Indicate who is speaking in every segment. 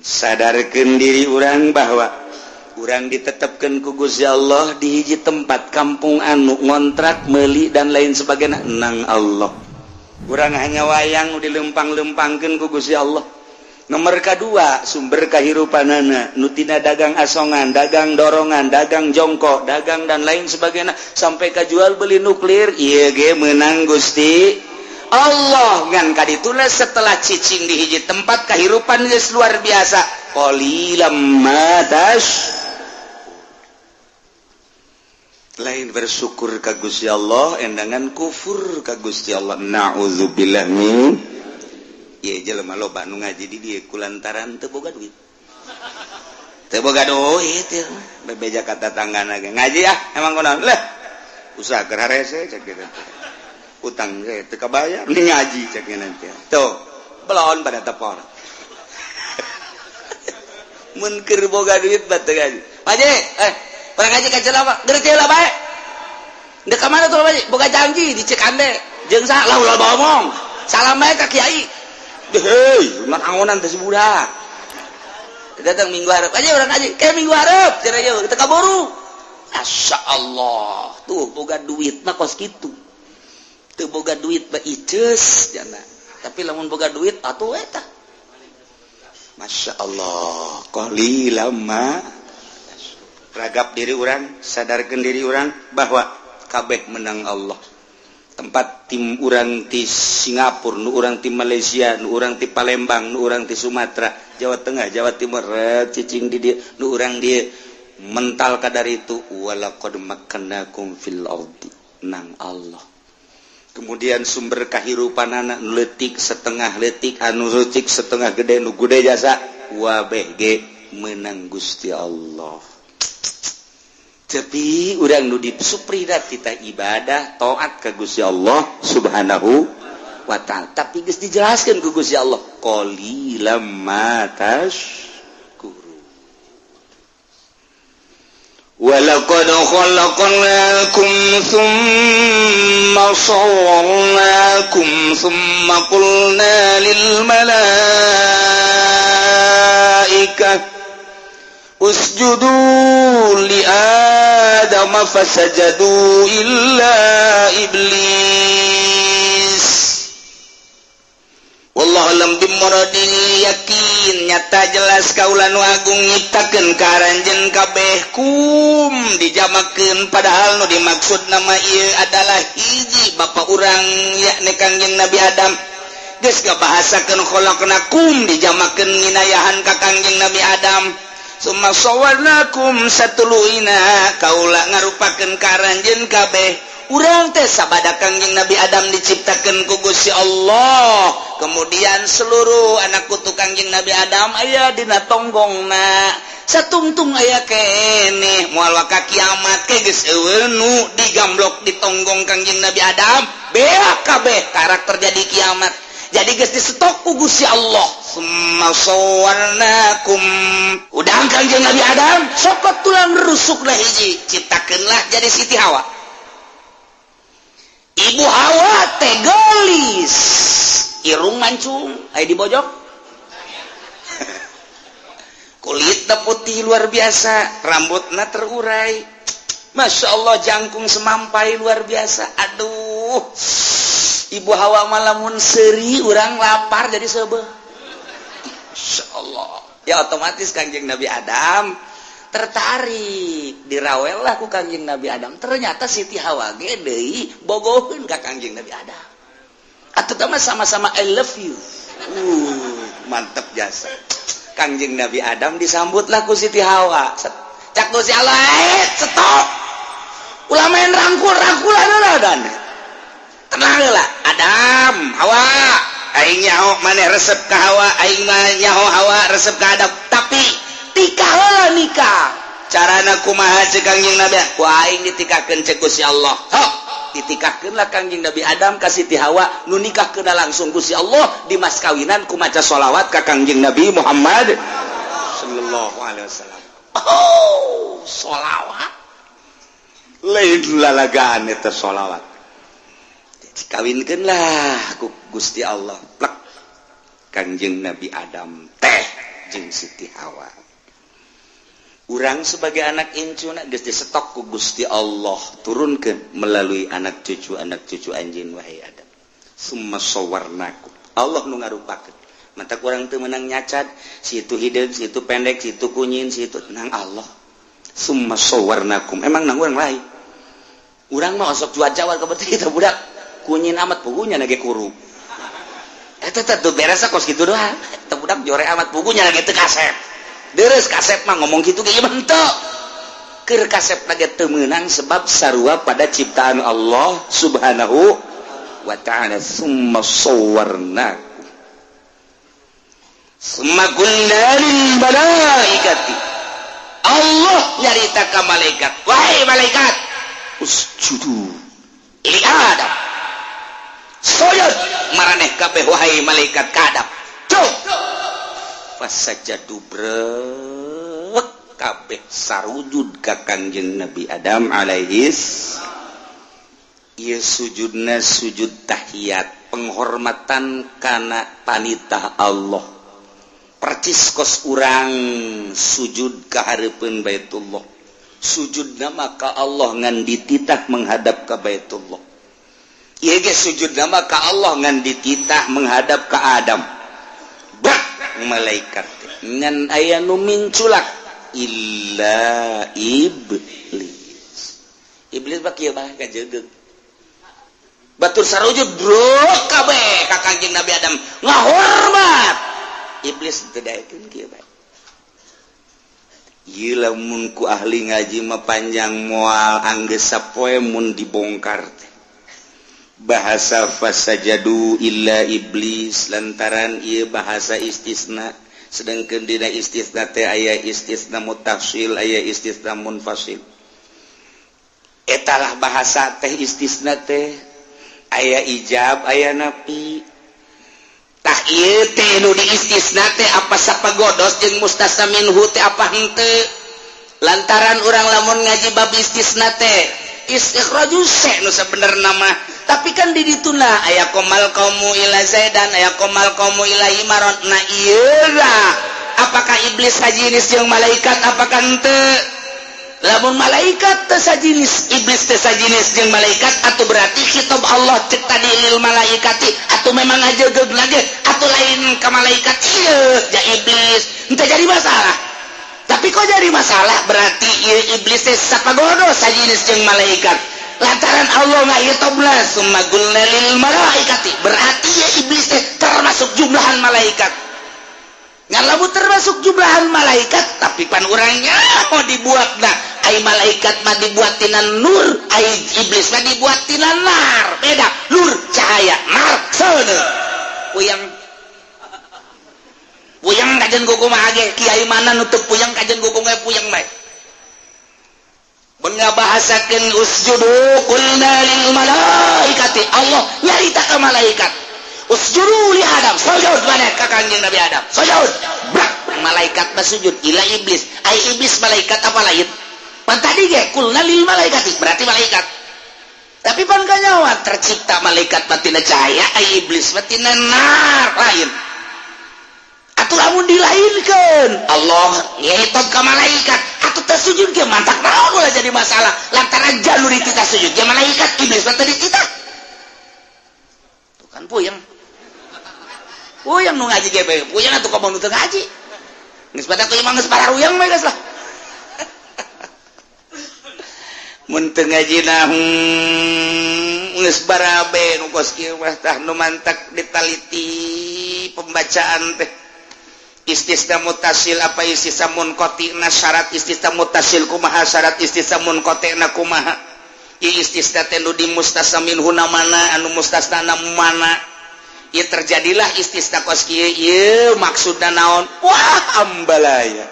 Speaker 1: Sadarkeun diri urang bahwa urang ditetapkan ku Gusti Allah di hiji tempat, kampung anu ngontrak, meli, dan lain sebagainya, nang Allah. Urang hanya wayang dilempang-lempangkan ku Gusti Allah. Nomor kedua, sumber kehidupanana nu tina dagang asongan, dagang dorongan, dagang jongkok, dagang dan lain sebagainya, sampai ke jual beli nuklir, ieu ge menang Gusti Allah. Ngan kadituna setelah cicing di hiji tempat, kehidupan geus luar biasa. Qalilam ma tas lain bersyukur ka Gusti Allah, endangan kufur ka Gusti Allah. Naudzubillah min. Ieu jelema loba nu ngaji di dieu kulantaran teu boga duit. Teu boga duit ieu bebeja ka tatanggana ge, "Ngaji ah, emang kunaon?" "Lah, usaha keur harese," cek kitu. "Utang ge teu kabayar, nih ngaji," cek nanti. Tuh, belon pada tepor. Mun keur boga duit mah teu ngaji. "Ngaji, eh, urang ngaji ka celama, geus lah bae." "Ndek ka mana tuh, Pak?" "Boga janji di Cikande." "Jeung saha?" "Lah, ulah ngomong. Salam bae ka kiai." Hei, mah angonan teh si budak. Datang minggu hareup aja urang ngaji, kayak minggu hareup cenah ieu kita kaburu. Masya Allah, tuh boga duit mah kos kitu. Teu boga duit mah iceus jana. Tapi lamun boga duit atuh eta. Masya Allah, qalilam ma ragap diri urang, sadarkan diri urang bahwa kabeh menang Allah. Tempat tim urang di Singapura, nu urang di Malaysia, nu urang di Palembang, nu urang di Sumatera, Jawa Tengah, Jawa Timur, cicing di dia, nu urang dia mental kadar itu walaqad makkannakum fil ardi, nang Allah. Kemudian sumber kehidupan anak letik setengah letik, anu letik setengah gede, nu gede jasa wabeh ge menang Gusti Allah. Tapi urang nu disupridat kita ibadah taat ke Gusti Allah Subhanahu wa Ta'ala, tapi geus dijelaskan ku Gusti Allah, qalilam ma tashkuru. Walaqad khalaqnakum thumma sawwarnakum thumma qulna lil malaikah usjudu li Adam fasajadu illa iblis. Wallahu alam bimuradi. Yakin, nyata jelas kaula nu agung nyiptakeun ka aranjeun kabeh. Kum dijamakeun, padahal nu dimaksud nama ieu adalah hiji bapa urang, yakni Kangjeng Nabi Adam. Geus ngabahasakeun khalaqnakum, dijamakeun nginayahan ka Kangjeng Nabi Adam. Summa sawwarnakum, satuluyna kaula ngarupakeun ka aranjeun kabeh. Urang teh sabada Kangjeng Nabi Adam diciptakeun ku Gusti Allah, kemudian seluruh anak putu Kangjeng Nabi Adam aya dina tonggongna, satungtung aya keneh moal waka kiamat ke geus euweuh nu digamblok di tonggong Kangjeng Nabi Adam, beak kabeh karakter jadi kiamat. Jadi geus disetok ku Gusti Allah. Summa sawwarnakum, udah Kangjeng Nabi Adam sokot tulang rusuk lah hiji, ciptakeunlah jadi Siti Hawa. Ibu Hawa teh gelis, irung mancung, aya dibojok, kulitnya putih luar biasa, rambutnya terurai, Masya Allah, jangkung semampai luar biasa. Aduh, Ibu Hawa malamun seri, urang lapar jadi sebe. Masya Allah ya, otomatis Kangjeng Nabi Adam tertarik, dirawel lah ku Kangjeng Nabi Adam. Ternyata Siti Hawa ge deui bogoheun ka Kangjeng Nabi Adam atau sama-sama I love you. Mantep jasa. Kangjeng Nabi Adam disambutlah ku Siti Hawa. Cak Gusti Allah, "Eh, stop, ulah main rangkul rangkulan lah dan tenang lah, Adam, Hawa. Aing nyaho maneh resep ka Hawa, aing mah nyaho Hawa resep ka Adam, tapi tikah heula, nikah. Carana kumaha?" Cek Kangjeng Nabi, "Ku aing ditikahkeun," cek Gusti Allah. Sok ditikahkeun lah Kangjeng Nabi Adam ka Siti Hawa. Nu nikahkeun langsung Gusti Allah, di mas kawinan ku maca sholawat ka Kangjeng Nabi Muhammad sallallahu alaihi wasallam. Oh, sholawat lain lalagaan eta sholawat. Dikawinkeun lah ku Gusti Allah, plek, Kangjeng Nabi Adam teh. jeung Siti Hawa. Urang sebagai anak incuna geus disetok ku Gusti Allah turunkeun melalui anak cucu anjeun wahai Adam. Summa sawwarnakum. Allah nu ngarupakeun. Mata kurang teu meunang nyacat, si itu hideung, si itu pendek, si itu kunyin, si itu nang Allah. Summa sawwarnakum. Emang nang urang lain. Urang mah osok cuaca war kebetul itu budak. Kunyin amat pugunya nage kuru. Eta teh teu beres kos kitu doang. Eta budak jore amat pugunya nage teu kasep. Deres kasep mah ngomong gitu kayak henteu. Keur kasep nage teu meunang sebab sarua pada ciptaan Allah Subhanahu wa ta'ala. Summa sawwarnakum. Summa qulna lil malaikati. Allah nyarita ka malaikat, wahai malaikat, usjudu li Adam. Sujud maraneh kabeh wahai malaikat ka Adam. Cuk. Fasajadu brek kabeh sarujud ka Kangjeng Nabi Adam alaihis. Ieu sujudna sujud tahiyat, penghormatan kana panitah Allah. Percis kos urang sujud ka hareupeun Baitullah. Sujudna maka Allah ngan dititah menghadap ka Baitullah. Ieu ge sujudna maka Allah ngan dititah menghadap ka Adam. Bak malaikat ngan aya nu minculak illa iblis. Iblis mah kieu mah kajegeug. Batur sarujud bro kabeh ka Kangjeng Nabi Adam ngahormat. Iblis teu daekeun kieu bae. Ieu lamun ku ahli ngaji mah panjang moal anggeus sapoe mun dibongkar teh. Bahasa fasajadu illa iblis lantaran ieu bahasa istisna, sedangkeun dina istisna teh aya istisna mutasil, aya istisna munfasil. Etalah bahasa teh istisna teh aya ijab aya nafi. Tah ieu teh nu diistisna teh apa sapagodos jeung mustasna minhu teh apa henteu. Lantaran urang lamun ngaji bab istisna teh istikhraju se nu sabenerna mah, tapi kan di dituna aya qomal qaumu ila zaidan, aya qomal qaumu ila himaron. Nah ieu lah apakah iblis sajinis jeung malaikat apakah henteu? Lamun malaikat teu sajinis, iblis teu sajinis jeung malaikat, atau berarti khitab Allah cek tadi lil malaikati atau memang ngajegeug lagi atau lain ka malaikat ieu ja iblis henteu jadi masalah. Tapi kok jadi masalah berarti ieu iblis teh sapagodo sajinis jeung malaikat. Lantaran Allah ngahitobna summa qulna lil malaikati, berarti ieu iblis teh termasuk jumlahan malaikat. Ngan lamun termasuk jumlahan malaikat tapi pan urangnya mau dibuatna ai malaikat mah dibuat tina nur, ai iblis mah dibuat tina nar. Beda, nur cahaya, nar seuneu. Puyeng puyeng kajen kumaha ge kiai mana nutup puyeng kajen kumaha puyeng bae. Mun ngabahasakeun usjudu qulna lil malaikati, Allah nyarita ka malaikat usjudu li Adam, sujud maneh ka Kangjeng Nabi Adam, sujud. Brak malaikat mah sujud ila iblis. Ai iblis malaikat apa lain? Pan tadi ge qulna lil malaikati berarti malaikat. Tapi pan kanyawa tercipta malaikat mah tina cahaya, ai iblis mah tina nar lain. Atuh lamun dilainkeun Allah ngitab ka malaikat atuh teu sujud ge mantak naon ulah jadi masalah. Lantaran jalur dititah sujud ge malaikat, iblis mah teu dititah. Tuh kan puyeng. Puyeng nu ngaji ge puyeng atuh komo nu teu ngaji. Geus pada kuy mah geus pararuyang mah geus lah. Mun teu ngaji nah geus barabe nu kos kieu mah tah nu mantak ditaliti pembacaan teh. Istisna mutasil apa istisna munqati-na, syarat istisna mutasil kumaha, syarat istisna munqati-na kumaha. Ieu istisna teh nu di mustasna minhu na mana, anu mustasna na mana. Ieu terjadilah istisna kos kieu, ieu maksudna naon? Wah, ambalaya.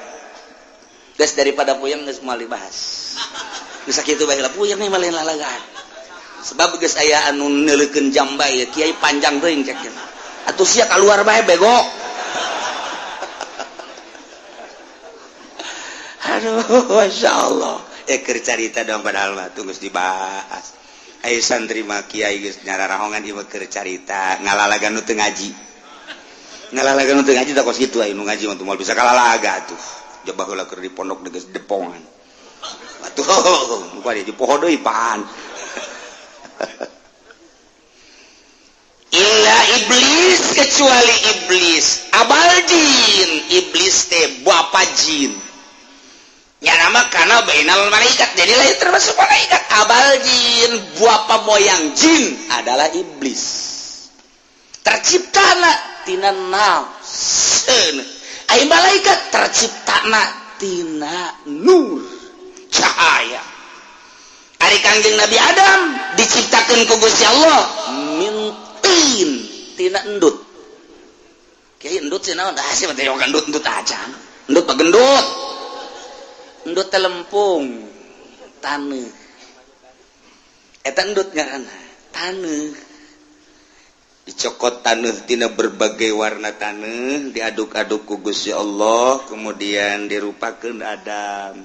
Speaker 1: Geus daripada puyeng geus moal dibahas. Geus sakitu bae lah puyeng mah lain lalagaan. Sebab geus aya anu neuleukeun jambai kiai panjang teuing cek. Atuh sia kaluar bae bego. Aduh, Masya Allah. Keur carita dong padahal mah tunggu dibahas. Ayo santri mah kiai geus nyararahongan ieu keur carita ngalalagan nu teu ngaji. Ngalalaga nu teu ngaji tah kos kitu, aya nu ngaji mah moal bisa kalalaga atuh. Jabah heula keur di pondok geus depongan. Atuh, muka di poho deui paan. Illa iblis, kecuali iblis. Abal jin, iblis teh bapa jin. Ya nama karena bainal malaikat, jadi lain termasuk malaikat. Abal jin, bapa moyang jin adalah iblis. Terciptana tina nafs. Ai malaikat terciptana tina nur, cahaya. Ari Kangjeng Nabi Adam diciptakan ku Gusti Allah min tin, tina endut. Kiai, endut sih naon? Ah, sih mah teh endut endut aja. Endut mah gendut. Endut teh lempung taneuh. Eta endut ngaranna, taneuh. Dicokot taneuh tina berbagai warna taneuh, diaduk-aduk ku Gusti Allah, kemudian dirupakeun Adam.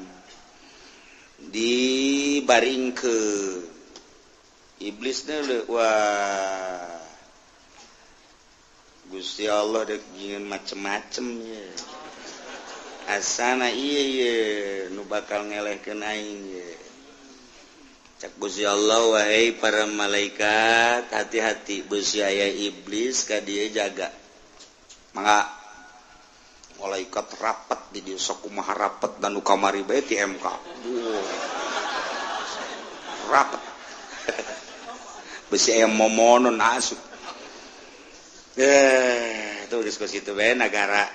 Speaker 1: Dibaringkeun. Iblisnya, wah, Gusti Allah dek nyieun macem-macem ya. Asana iya ye nu bakal ngelehkeun aing ye. Cak Gusti Allah, wahai para malaikat, hati-hati, bisi aya iblis ka dieu, jaga. Mangga malaikat rapat di dieu, sakumaha rapat dan nu kamari bae ti MK. Wow. Rapat. Bisi aya momonon asup. Eh, tuh geus kos kitu bae nagara,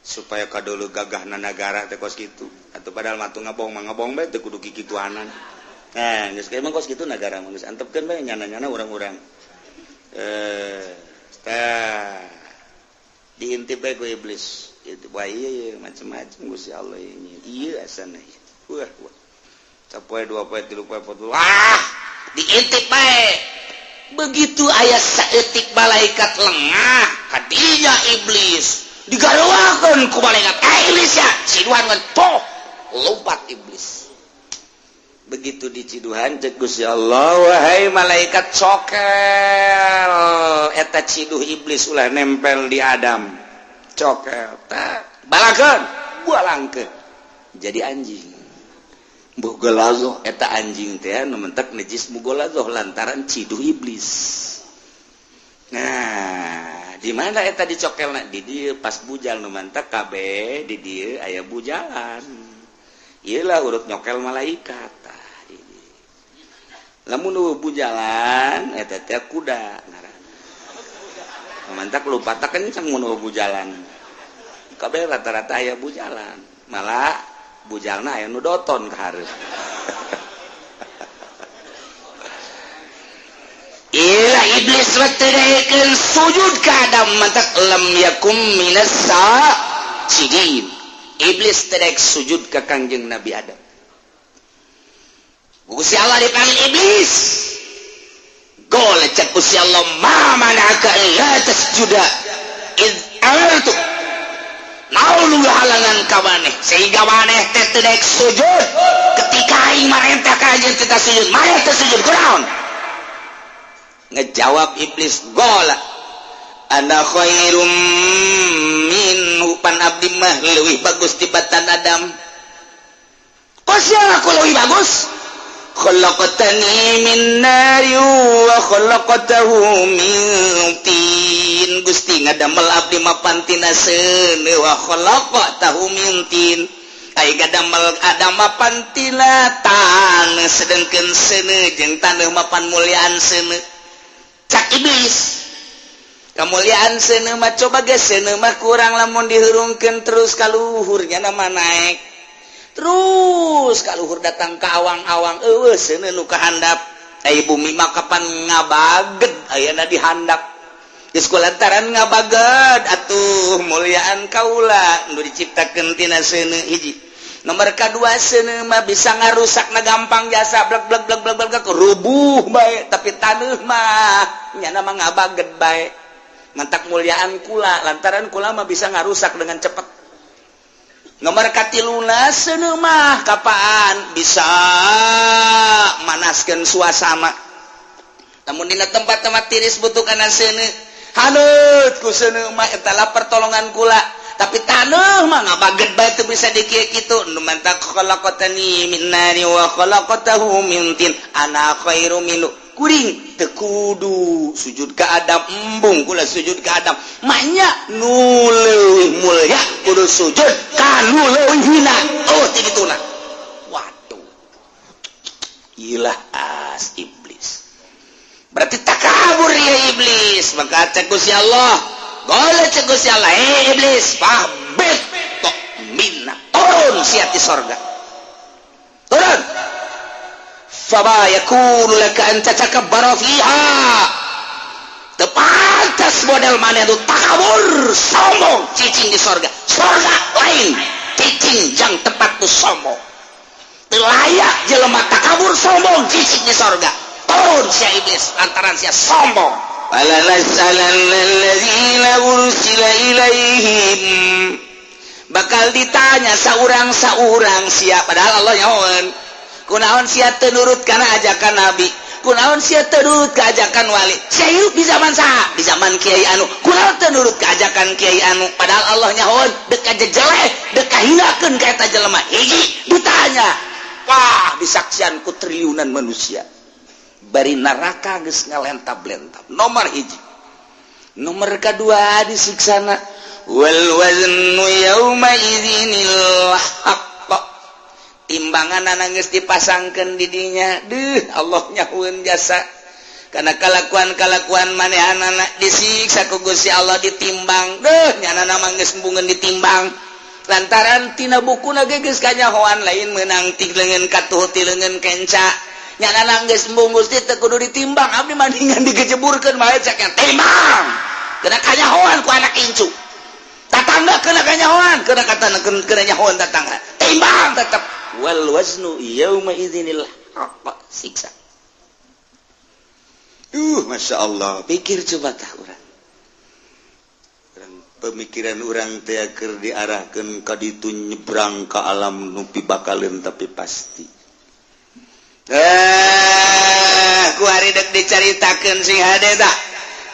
Speaker 1: supaya kadulu gagahna nagara teh kos kitu. Atuh padahal mah tuh ngabong mah ngabong bae, teu kudu kikituanan. Nah, geus emang kos kitu nagara mah, geus antepkeun bae nyana-nyana urang-urang. Eh, tah diintip bae ku iblis. Itu wah, iya, iya macam-macam Gusti Allah ini. Iya asana ieu. Wah, wah. Sapoe, dua poe, tilu poe, poe, wah, diintip bae. Begitu aya saeutik malaikat lengah, kadinya iblis digaluakeun ku malaikat. Eh, iblis ya, ciduhan kan, poh, lompat iblis. Begitu diciduhan, cek Gusti Allah, wahai malaikat, cokel eta ciduh iblis, ulah nempel di Adam. Cokel, tak balakeun, balangkeun. Jadi anjing. Mughaladzah eta anjing teh nu mentek najis mughaladzah lantaran ciduh iblis. Nah, di mana eta dicokelna? Di dieu, pas bujal nu mantak kabeh di dieu aya bujalan. Ieu lah urut nyokel malaikat. Tah, di dieu. Lamun nu bujalan eta teh kuda ngaranna. Mantak lumpatna kenceng mun bujalan. Kabeh rata-rata aya bujalan. Malah bujalna aya nu doton ka hareup. Ila iblis teu sujud ka Adam, mantak lam yakum minas sajidin. Iblis teu sujud ka Kangjeng Nabi Adam. Gusti Allah dipanggil iblis. Gol, cek Gusti Allah, ma mana'aka alla tasjuda id amartu? Naon nu halangan ka maneh sehingga maneh teh teu daek sujud ketika aing marentah ka anjeun teu sujud? Maneh teu sujud kunaon? Ngejawab iblis, gola ana khairum minhu, pan abdi mah leuwih bagus tibatan Adam. Kos aku leuwih bagus? Khalaqtani min nari wa khalaqtahu min tin. Gusti ngadamel abdi mapan tina seuneu, wa khalaqtahu min tin. Ai ngadamel Adam mapan tina taneuh, sedengkeun seuneu jeung taneuh mapan muliaan seuneu. Cak iblis, kemuliaan seuneu mah coba ge seuneu mah kurang, lamun dihurungkeun terus ka luhurnya nama naik terus ka luhur, datang ke awang-awang, eueuh seuneu nu kahandap. Ai bumi mah kapan ngabaged ayana di handap. Geus kulantaran ngabaged atuh muliaan kaula nu diciptakeun tina seuneu, hiji. Nomor kedua, seuneu mah bisa ngarusak na gampang jasa, blek blek blek blek blek, rubuh bae, tapi taneuh mah nyana mah ngabaged bae. Mantak muliaan kula lantaran kula mah bisa ngarusak dengan cepat. Nomor katiluna, seuneu mah kapaan bisa manaskeun suasana. Namun dina tempat-tempat tiris butuh kana seuneu. Haneut ku seuneu mah, eta lah pertolongan kula, tapi taneuh mah ngabaget bae, teu bisa dikieu kitu. Nu mantak khalaqtani min nari wa khalaqtahu min tin, ana khairu minhu. Kuring teu kudu sujud ka Adam, embung kula sujud ka Adam. Manya nu leuwih mulya kudu sujud ka nu leuwih hina. Oh, ti dituna. Waduh, ilah as iblis berarti takabur ya iblis. Maka cek Gusti Allah, boleh cek Gusti Allah, "Eh iblis, fahbit tok minna, turun sia ti sorga, turun. Fama yakunu laka an tatakabbara fiha." Teu pantas model mana itu takabur, sombong, cicing di sorga. Sorga lain cicing yang tepat tuh sombong. Teu layak jelema takabur, sombong, cicing di sorga. Turun sia iblis lantaran sia sombong. Walanas'alanna alladzina ursila ilaihim, bakal ditanya saurang-saurang sia. Padahal Allah nyahoeun, kunaon sia teu nurut kana ajakan nabi, kunaon sia teu nurut ka ajakan wali? Sia hirup di zaman saha? Di zaman kiai anu. Kunaon teu nurut ka ajakan kiai anu? Padahal Allah nyahoeun dek jelek, dek kahinakeun ka eta jelema. Hiji ditanya, wah, disaksian ku triliunan manusia, bari neraka geus ngalentab-lentab. Nomor hiji, nomor kedua disiksana. Wal waznu yauma idzinil haqq, timbangan geus dipasangkeun di dinya. Duh, Allah nyahueun jasa karena kalakuan-kalakuan manehanana disiksa ku Gusti Allah, ditimbang. Duh, nyana mah geus embungeun ditimbang lantaran tina bukuna ge geus kanyahoan, lain meunang ti leungeun katuhu, ti leungeun kenca. Nyana geus embung, Gusti, teu kudu ditimbang, abdi mendingan digejeburkeun bae. Cek yang timbang, kena kanyahoan ku anak incu tatangga, kena kanyahoan, kena kata kena nyahoan tetangga. Timbang tetep. Wal waznu yauma idzinil haqq, siksa. Masya Allah, pikir coba tah urang. Pemikiran urang teh keur diarahkeun ka ditu, nyebrang ka alam nu pibakaleun. Tapi pasti ku ari dek dicaritakeun sing hade tah.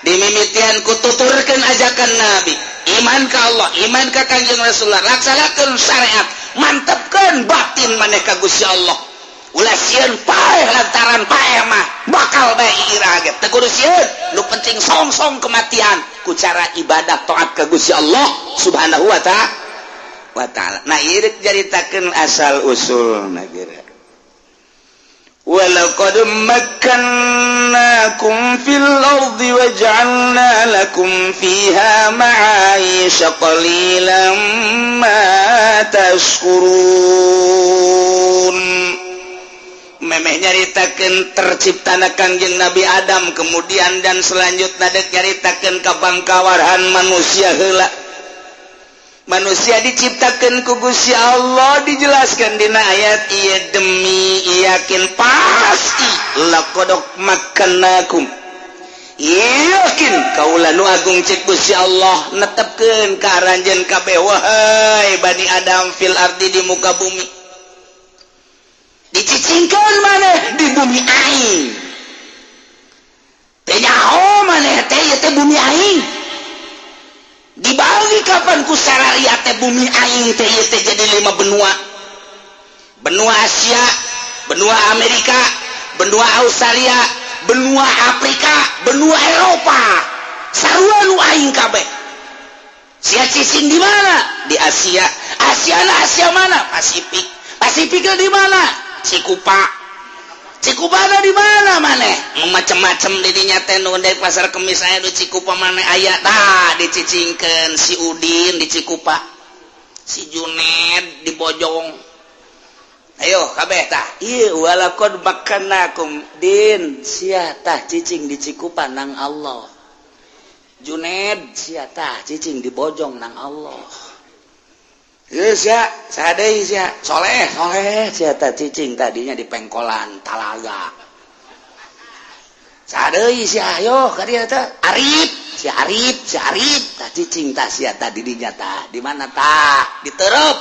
Speaker 1: Dimimitian ku tuturkeun ajakan nabi, iman ka Allah, iman ka Kanjeng Rasulullah, laksanakeun syariat, mantepkeun batin maneh ka Gusti Allah. Ulah sieun paeh, lantaran paeh mah bakal bae iraha ge, teu kudu sieun. Nu penting song-song kematian ku cara ibadah taat ka Gusti Allah Subhanahu wa ta'ala. Nah, ieu rek caritakeun asal usul geura. ولقد مكناكم في الأرض وجعلنا لكم فيها معايش قليلا ما تشكرون. Memeh nyaritakeun terciptana Kangjeng Nabi Adam, kemudian dan selanjutnya dek nyaritakeun kabangkawaran manusia heula. Manusia diciptakan ku Gusti Allah, dijelaskan dina ayat ieu, demi yakin pasti. Laqad makkannakum, yakin kaula nu agung, cek Gusti Allah, netepkeun ka aranjeun kabeh, wahai Bani Adam, fil ardi, di muka bumi. Dicicingkeun maneh di bumi aing teh, nyaho maneh teh ieu teh bumi aing. Dibagi kapan ku sararia teh bumi aing teh ieu teh jadi lima benua: benua Asia, benua Amerika, benua Australia, benua Afrika, benua Eropa. Sarua nu aing kabeh. Sia cicing di mana? Di Asia. Asia na Asia mana? Pasifik. Pasifik di mana? Cikupa. Cikupa di mana maneh? Macem-macem di dinya teh. Nu dari pasar Kemis aya, di Cikupa maneh aya. Tah, dicicingkeun si Udin di Cikupa, si Juned di Bojong. Ayo kabeh tah ieu. Walaqad makkannakum, din sia tah cicing di Cikupa nang Allah, Juned sia tah cicing di Bojong nang Allah. Ieu sia saha deui? Sia Soleh, Soleh sia tah cicing tadinya di Pengkolan Talaga. Saha deui sia? Ayo ka dieu teh. Arif si Arif, si Arif tah cicing tah sia tah di dinya tah. Di mana tah? Diterep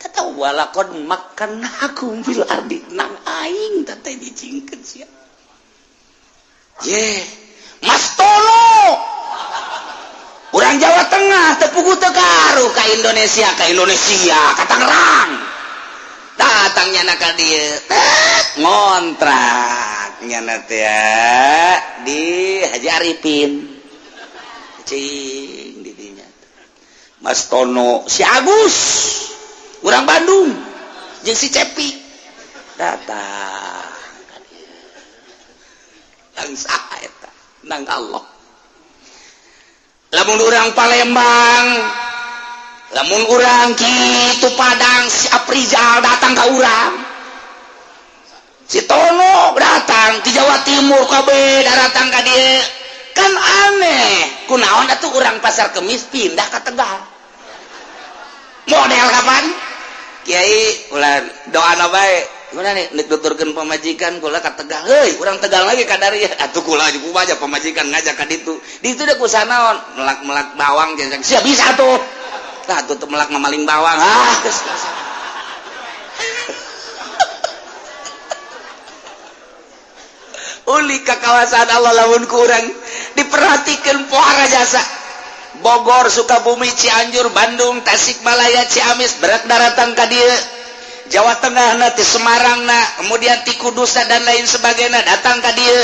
Speaker 1: tah. Walaqad makkannakum fil ardi, nang aing teh dicingkeun sia. Ye, Mas Tono urang Jawa Tengah teu puguh teu karuh ka Indonesia, ka Indonesia, ka Tangerang. Datang nyana ka dieu, ngontrak nyana teh di Haji Arifin, cing di dinya. Mas Tono, si Agus urang Bandung jeung si Cepi datang. Bangsa eta nang Allah. Lamun urang Palembang, lamun urang kitu Padang, si Aprizal datang ke urang, si Tono datang di Jawa Timur, kabeh datang ka dieu. Kan aneh, kunaon atuh urang Pasar Kemis pindah ke Tegal? Model kapan Kiai ulah doa bae. Gimana nih, nek nuturkeun pamajikan kula ka Tegal, heuy, urang Tegal lagi kadari atuh kula kumaha aja pamajikan ngajak ka ditu. Di itu deh kusanaon melak-melak bawang jeung sia bisa tuh. Tah tuh melak mamaling bawang. Ah, geus. Uli ka kawasan Allah lamun kurang diperhatikan pohara jasa. Bogor, Sukabumi, Cianjur, Bandung, Tasikmalaya, Ciamis berak daratan ka dieu. Jawa Tengah na, ti Semarang na, kemudian ti Kudus dan lain sebagainya datang ka dieu.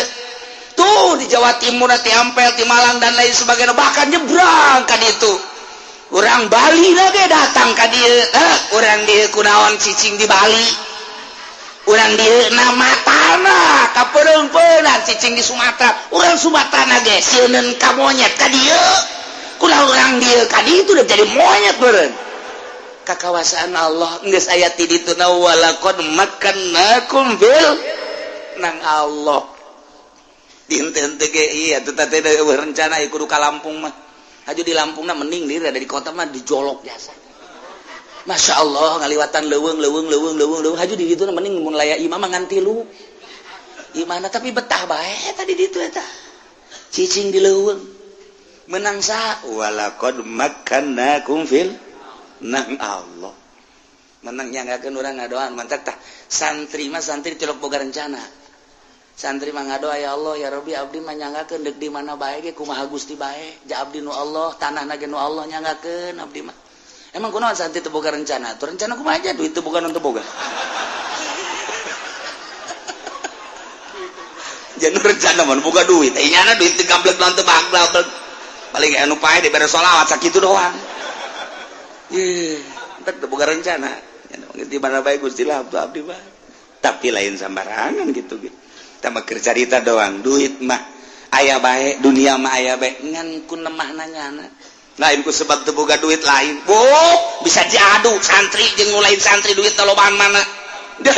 Speaker 1: Tuh di Jawa Timur na, ti Ampel, ti Malang dan lain sebagainya, bahkan nyebrang ka ditu. Urang Bali lagi datang ka dieu. Urang dieu kunaon cicing di Bali? Urang dieu nama tanah kapeung-peungan cicing di Sumatera. Urang Sumatera ge sieuneun ka monyet ka dieu. Kunaon urang dieu ka ditu udah jadi monyet beureun? Kakawasaan Allah geus aya ti ditu na, walaqad makkannakum fil nang Allah. Dinten teh ge ieu atuh teh rencana kudu ka Lampung mah. Haju di Lampung na mending diri ada di kota mah dijolok jasa. Masya Allah, ngaliwatan leuweung leuweung leuweung leuweung leuweung, haju di ditu mending mun laya imah mah ngan tilu. Imahna tapi betah bae tadi ditu eta. Cicing di leuweung. Menang sa walaqad makkannakum fil nang Allah. Menang nyanggakeun urang ngadoan mantak tah santri mah, santri tilok boga rencana. Santri mah ngadoa, ya Allah, ya Rabbi, abdi mah nyanggakeun deuk di mana bae ge kumaha Gusti bae. Ja abdi nu Allah, tanahna ge nu Allah, nyanggakeun abdi mah. Emang kunaon santri teu boga rencana? Tuh rencana kumaha aja duit teu boga, nu teu boga. Jangan rencana mah boga duit. Eh nyana duit teu gablek lawan teu baglek. Paling anu pae dibere sholawat sakitu doang. Ye, entek teu boga rencana. Di mana bae Gusti lah abdi mah. Tapi lain sambarangan gitu gitu. Tambah keur carita doang, duit mah aya bae, dunia mah aya bae, ngan ku nemahna nyana. Lain ku sebab teu boga duit lain. Boh, bisa diadu santri jeung nu lain santri duit lobaan mana. Deh,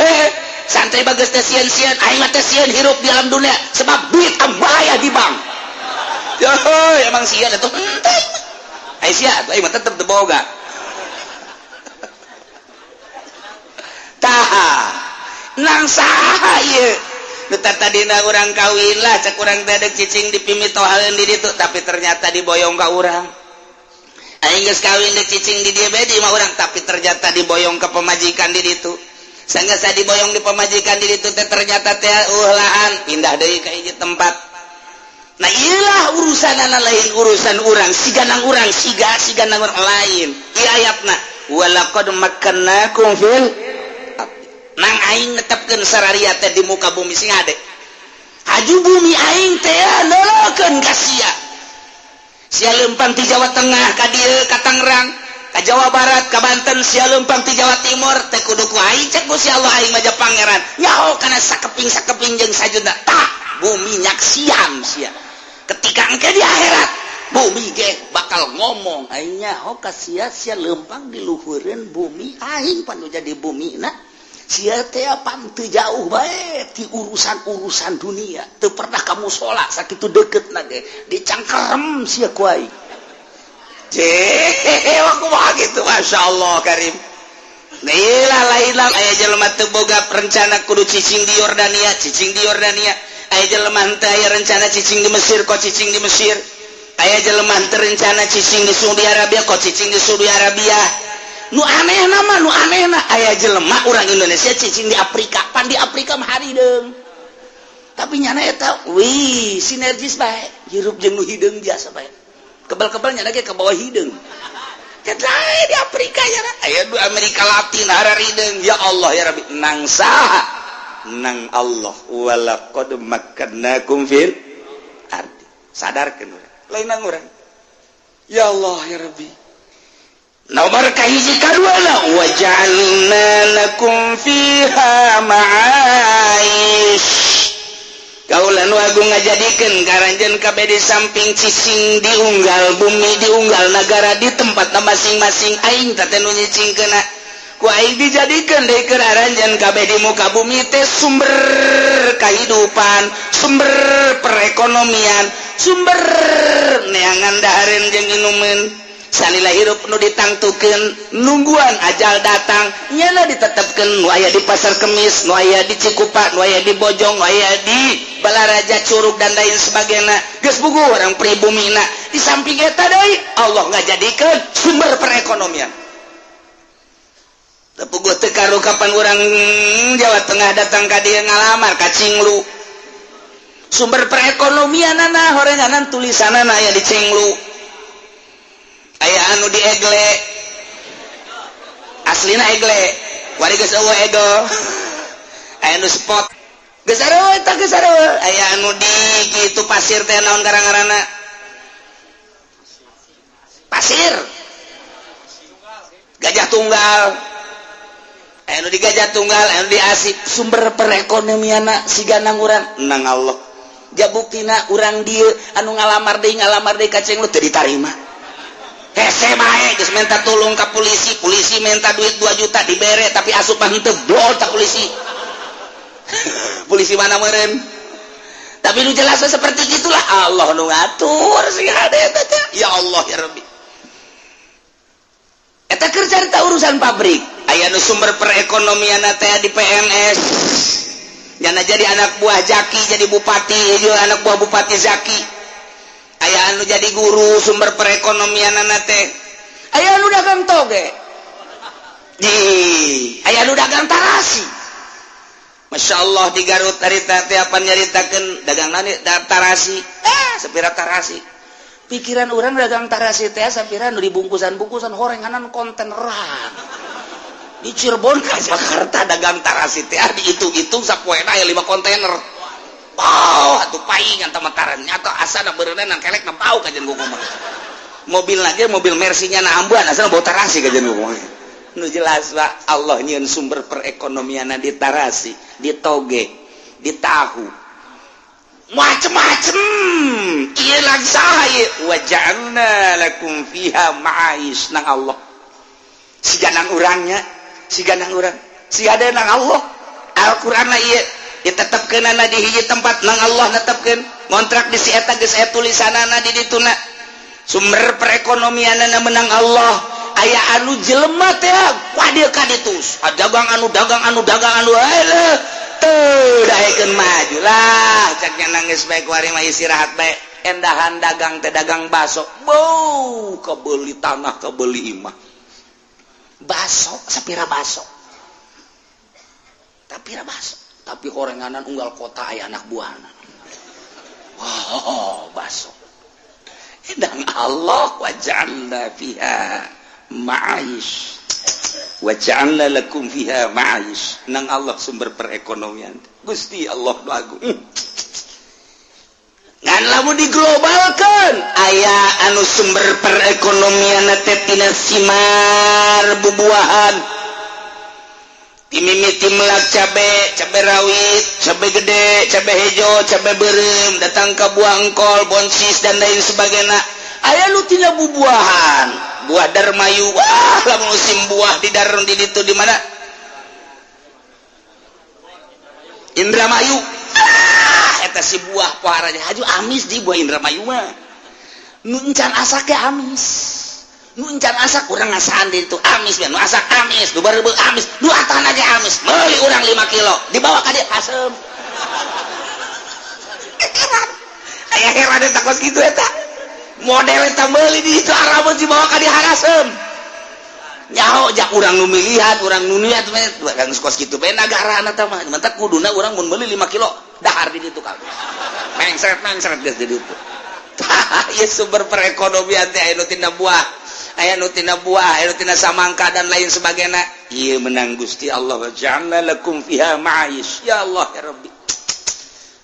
Speaker 1: santri bagus teh sieun-sieun, aing mah teh sieun hirup di alam dunia sebab duit ambaya di bank. Yo, emang sieun atuh henteu. Ai sia atuh aing mah tetep teu boga. Tah, nang saha ieu? Nu tadina urang kawin lah, cek urang teh deuk cicing di pimitohaeun di ditu, tapi ternyata diboyong ka urang. Aing geus kawin deuk cicing di dieu bae di imah urang, tapi ternyata diboyong ke pemajikan di ditu. Sanggeus diboyong di pemajikan di ditu teh ternyata teh lahan pindah deui ka hiji tempat. Nah ieulah urusanana, lain urusan urang, siganang urang, siga siganang urang lain. Ieu ayatna walaqad makkannakum fil nang aing netepkeun sararia teh di muka bumi sing ade. Haju bumi aing teh leulekeun ka sia. Sia leumpang ti Jawa Tengah ka dieu ka Tangerang, ka Jawa Barat, ka Banten, sia leumpang ti Jawa Timur teh kudu ku aing cek Gusti Allah, aing mah pangeran. Nyaho kana sakeping-sakeping jeung sajudna. Tah, bumi nyaksian sia. Ketika engke di akhirat, bumi ge bakal ngomong, aing nyaho ka sia, sia leumpang di luhureun bumi aing pan nu jadi bumi na. Sia teh pan teu jauh bae ti urusan-urusan dunia, teu pernah ka musala sakitu deketna ge dicangkerem sia ku aing. Ceh, kumaha kitu, Masya Allah Karim. Nah, lain lah aya jelema teu boga rencana kudu cicing di Yordania, cicing di Yordania. Aya jelema teu aya rencana cicing di Mesir, kok cicing di Mesir. Aya jelema teu rencana cicing di Saudi Arabia, kok cicing di Saudi Arabia. Nu anehna mah, nu anehna aya jelema urang Indonesia cicing di Afrika, pan di Afrika mah harideung. Tapi nyana eta wih, sinergis bae, hirup jeung nu hideung biasa bae. Kebal-kebal nyana ge ka bawah hideung. Lain di Afrika ya, aya di Amerika Latin harahideung. Ya Allah ya Rabbi, nang saha? Nang Allah. Walaqad makkannakum fil ardi. Sadarkeun urang, lain nang urang. Ya Allah ya Rabbi. Nomor kahiji, kadua, waja'alna lakum fiha ma'aish. Kaula nu agung ngajadikeun ka aranjeun kabeh di samping cicing di unggal bumi, di unggal negara, di tempat masing-masing. Aing teh nu nyicingkeuna, ku aing dijadikeun deui keur aranjeun kabeh di muka bumi teh sumber kehidupan, sumber perekonomian, sumber neangan dahareun jeung inumeun. Salila hirup nu ditangtukeun, nungguan ajal datang, nyana ditetepkeun nu aya di Pasar Kemis, nu aya di Cikupa, nu aya di Bojong, nu aya di Balaraja, Curug, dan lain sebagainya. Geus puguh orang pribumina. Di samping eta deui Allah ngajadikeun sumber perekonomian. Teu puguh teu karu kapan urang Jawa Tengah datang ka dieu ngalamar ka Cinglu, sumber perekonomianana horenganan tulisanana aya di Cinglu, aya anu di Egle, aslina Egle, wari geus eueuh Egle, aya anu spot geus sarua eta, geus sarua. Aya anu di kitu pasir teh, naon garang-garana pasir Gajah Tunggal, aya anu di Gajah Tunggal, aya anu di Asip. Sumber perekonomianna siga nang urang, nang Allah. Jabuktina urang dieu anu ngalamar deui, ngalamar deui ka Cenglu teu ditarima. Hese bae, geus minta tulung ka polisi, polisi minta duit 2 juta, dibere, tapi asup mah henteu, blol tak polisi. Polisi mana meureun? Tapi nu jelas seperti itulah, Allah nu ngatur sing hade eta teh. Ya Allah ya Rabbi. Eta keur carita urusan pabrik. Aya nu sumber perekonomian teh di PNS. Nyana jadi anak buah Zaki, jadi bupati, jeung anak buah Bupati Zaki. Aya anu jadi guru sumber perekonomian teh. Aya anu dagang toge. Di aya anu dagang tarasi. Masya Allah, di Garut harita teh apa nyaritakeun dagang nani tarasi. Eh, sapira tarasi. Pikiran orang dagang tarasi teh sapira nu dibungkusan-bungkusan horenganan konteneran. Di Cirebon ke Jakarta dagang tarasi teh dihitung-hitung sapoena aya 5 kontainer. Wow, atuh paingan tamataran nyata asana beureunan kelek na bau kajian kumaha. Mobil lagi mobil Mercy-nya na ambuan asana bau tarasi kajian kumaha. Nu jelas Pak, Allah nyieun sumber perekonomian di tarasi, di toge, di tahu. Macem-macem. Ieu lagi saha ieu? Waja'alna lakum fiha ma'aish, nang Allah. Siga nang urangnya, siga nang urang. Siga ada nang Allah. Al-Qur'an lah ieu ditetepkeunana di hiji tempat, nang Allah netepkeun ngontrak di si eta geus aya tulisanana di dituna. Sumber perekonomianana menang Allah. Aya anu jelema teh wah dia ka ditu dagang anu, dagang anu, dagang anu, alah teu daekeun maju lah. Caknya nangis bae, kuari mah istirahat bae. Endahan dagang teh dagang baso, bau kebeli tanah, kebeli imah, baso sapira, baso tapi baso, tapi horenganan unggal kota aya anak buahna. Wow, baso. Dan Allah waja'alna fiha ma'aish, waja'alna lakum fiha ma'aish, nang Allah sumber perekonomian. Gusti Allah nu agung. Ngan lamun diglobalkan, aya anu sumber perekonomian teh tina simar bubuahan, timimiti melak cabe, cabe rawit, cabe gede, cabe hejo, cabe berem, datang ke buah engkol, bonsis, dan lain sebagainya. Aya nu tina bubuahan, buah darmayu. Wah, lah musim buah di darun di ditu, di mana, Indramayu. Ah, eta si buah poharanya haju amis di buah Indramayu mah. Nu encan asak ge amis, nu encan asak urang ngasaan di itu amis, nu asak amis, nu bareubeuh amis, nu atan aja amis. Meuli urang 5 kilo, dibawa ka dieu asem. Heran aya, heran eta kos kitu. Eta model eta meuli di itu arabeun, dibawa ka dieu harasem. Nyaho jak urang nu milihan, urang nu niat kan kos kitu bae nagara eta mah. Mantak kuduna urang mun meuli 5 kilo. Dahar di ditu kabeh. Mengsret mengsret geus di ditu. Tah, ieu sumber perekonomian teh aya nu tina buah, aya nu tina buah, aya nu tina samangka dan lain sebagainya. Ieu menang Gusti Allah, ja'alna lakum fiha ma'ayish. Ya Allah ya Rabbi.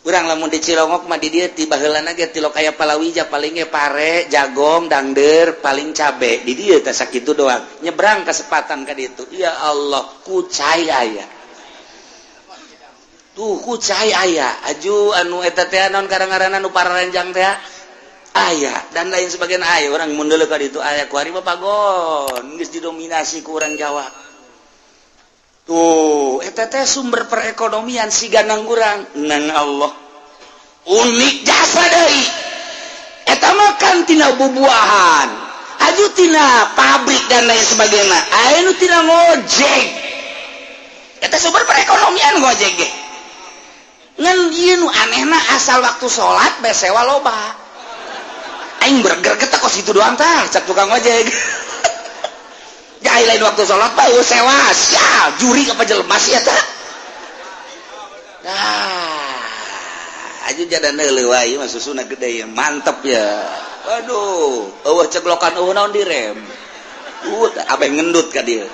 Speaker 1: Urang lamun di Cilongok mah di dieu ti baheulana ge tilok aya palawija, paling ge pare, jagong, dangder, paling cabe. Di dieu teh sakitu doang. Nyebrang kesempatan ka ditu. Ya Allah, kucai aya. Tuh kucai aya. Aju anu eta teh naon karang-ngaranna nu pararanjang teh aya dan lain sebagainya aya. Urang mun deuleu ka ditu aya, kuari mah pagon geus didominasi ku urang Jawa. Tuh, eta teh sumber perekonomian siga nang urang nang Allah. Unik jasa deui. Eta mah kan tina bubuahan. Aju tina pabrik dan lain sebagainya. Aya nu tina ngojek. Eta sumber perekonomian ngojek ge. Ngan ieu nu anehna, asal waktu salat bae sewa loba. Aing berger kos itu doang tah, cak tukang ojek. Jai lain waktu sholat mah sewa, sia juri apa jelema sih eta. Nah, aja jadan neuleuh wae mah susuna gede ya, mantep ya. Waduh, eueuh ceglokan, eueuh naon direm. Abeh ngendut ka dieu.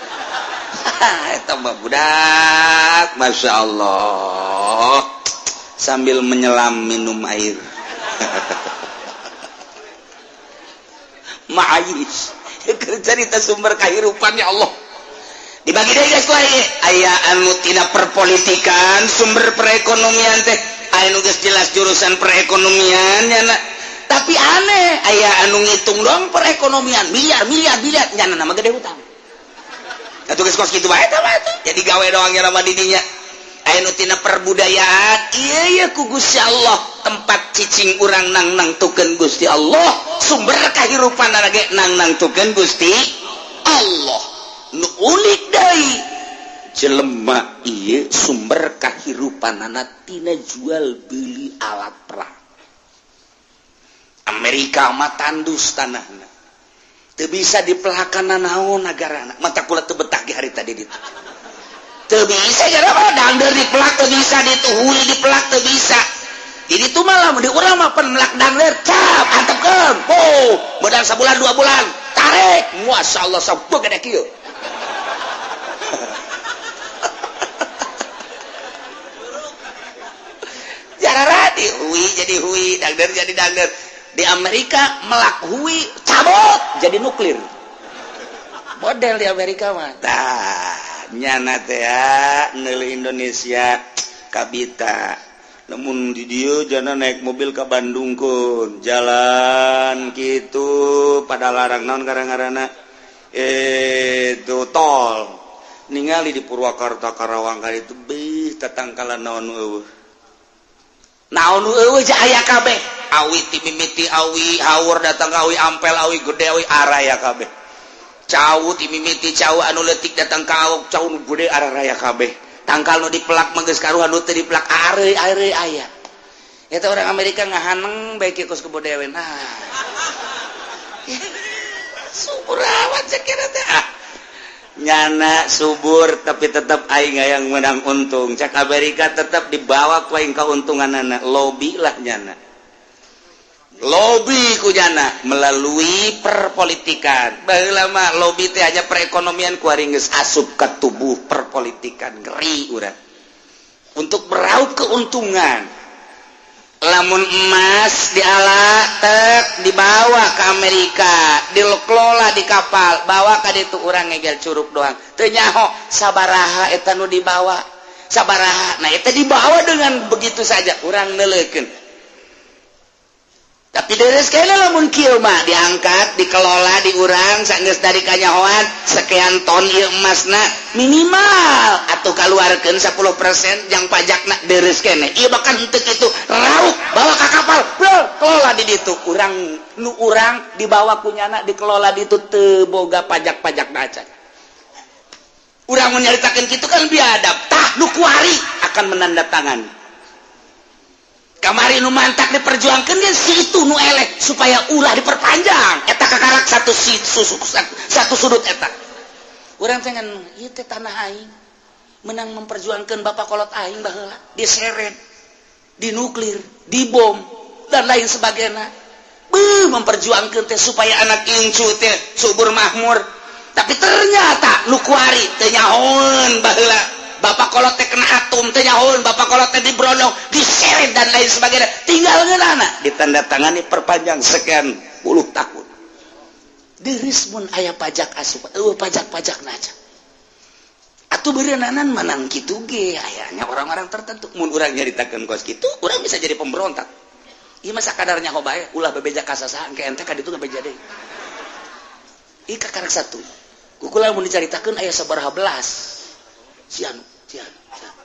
Speaker 1: Eta mah budak, Masya Allah. Sambil menyelam minum air. Ma'ayis. Cerita sumber kehidupan, ya Allah, dibagi deui guys ku aya anu tina perpolitikan sumber perekonomian teh, aya nu geus jelas jurusan perekonomian nya, tapi aneh, aya anu ngitung dong perekonomian miliar miliar miliar, nyana nama gede hutang atuh, geus kos kitu bae eta mah. Jadi gawe doang nya nama didinya. Aya nu tina perbudayaan, iya iya, ku Gusti Allah tempat cicing urang nang nang tukeun Gusti Allah, sumber kehidupan lagi nang nang tukeun Gusti Allah. Nu unik deui, jelema ieu sumber kahirupanana tina jual beli alat perang. Amerika mah tandus tanahna, teu bisa dipelakan naon nagarana, mata kula teu betah ge hari tadi ditu. Teu bisa gara dangder dipelak, teu bisa dituhui dipelak, teu bisa. Jadi itu malah di urang mah pen melak dangder cap antepkeun, oh modal sabulan 2 bulan tarik, Masya Allah, sabuk gede kieu. Jarara di hui jadi hui, dangder jadi dangder. Di Amerika melak hui cabut jadi nuklir model di Amerika mah. Tah, nyana teh neuleuh Indonesia kabita, namun di dieu jana naik mobil ke Bandung kun jalan gitu pada larang naon karang-karana itu tol, ningali di Purwakarta, Karawang kali itu beuh, tatangkalan naon eueuh, naon eueuh, aya kabeh, awi ti mimiti awi haur datang ka awi ampel, awi gede, awi araya kabeh, cau ti mimiti cau anu leutik datang ka awok cau nu gede, araya kabeh, tangkal nu dipelak mah geus karuhan, nu teu dipelak areuy areuy aya. Eta orang Amerika ngahaneng bae kieu kos kebo dewe. Nah, subur amat kira teh. Ah, nyana subur, tapi tetap aing yang menang untung. Cak Amerika tetap dibawa ku aing keuntungan, lobby lah nyana, lobby ku nyana melalui perpolitikan. Baheula mah lobby teh hanya perekonomian, ku geus asup ke tubuh perpolitikan. Ngeri urang untuk meraup keuntungan. Lamun emas diala tek dibawa ke Amerika, dikelola di kapal, bawa ka ditu, urang ngegel curug doang, teu nyaho sabaraha eta nu dibawa, sabaraha. Nah, eta dibawa dengan begitu saja, urang neuleukeun. Tapi deres kayaknya lamun kieu mah diangkat, dikelola di urang, sanggeus dari kanyahoan sekian ton ieu emasna, minimal atau keluarkeun 10% yang pajakna, deres kene. Ieu bahkan henteu kitu, raup bawa ka kapal, bro, kelola di ditu. Urang nu urang dibawa kunyana, dikelola di ditu, teu boga pajak-pajak acan. Urang menyaritakeun kitu kan biadab. Tah, nu kuari akan menandatangani. Kamari nu mantak diperjuangkan dia si itu nu elek supaya ulah diperpanjang eta kakarak satu si susu satu sudut eta. Urang teh ngan ieu teh tanah aing, menang memperjuangkan bapak kolot aing baheula diseret. Di nuklir, di bom dan lain sebagainya. Beuh, memperjuangkan teh supaya anak incu teh subur makmur. Tapi ternyata nu kuari teu nyahoeun baheula bapak kolot teh kena atom, teu nyahoeun bapak kolot teh dibrondong, diseret dan lain sebagainya. Tinggal ngeunana ditandatangani perpanjang sekian puluh tahun. Deris mun aya pajak asup, eueuh pajak-pajak naja. Atuh beureunanan manang kitu ge ayanya orang-orang tertentu. Mun urang nyaritakeun kos kitu, urang bisa jadi pemberontak. Ieu mah sakadarnya ho bae, ulah bebeja ka sasaha, engke ente ka ditu bebeja deui. Ieu kakarek satu. Ku kula mun dicaritakeun aya sabaraha belas. Si anu, si anu, si anu.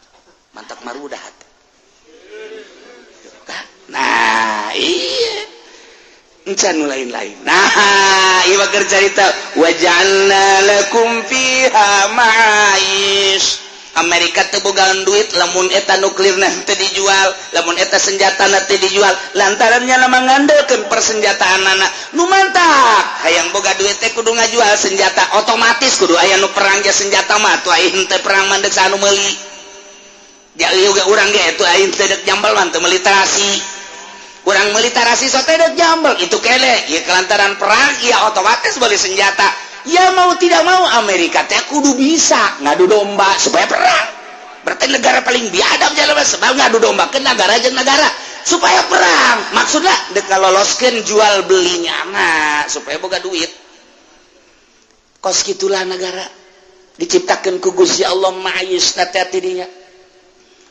Speaker 1: Mantap marudah hati. Nah, iya. Encan nu lain-lain. Nah, ieu mah keur carita waja'alna lakum fiha ma'aish. Amerika teu bogaan duit lamun eta nuklir teu dijual, lamun eta senjata teu dijual, lantaran nya ngandelkeun persenjataan anak nu mantak hayang boga duit teh kudu ngajual senjata, otomatis kudu aya nu perang ge senjata mah. Tuh aing teh perang mandek anu meuli ya juga urang ge, tuh aing teh dek jambal mah teu meuli terasi, urang meuli tarasi so teh dek jambal itu kene ieu kelantaran perang ya otomatis beli senjata. Ya mau tidak mau Amerika teh kudu bisa ngadu domba supaya perang. Berarti negara paling biadab jalan sebab ngadu domba ke negara jeung negara supaya perang. Maksudnya dek loloskeun jual belinya mah supaya boga duit. Kos gitulah negara diciptakan ku Gusti Allah ma'ayis hati dinya.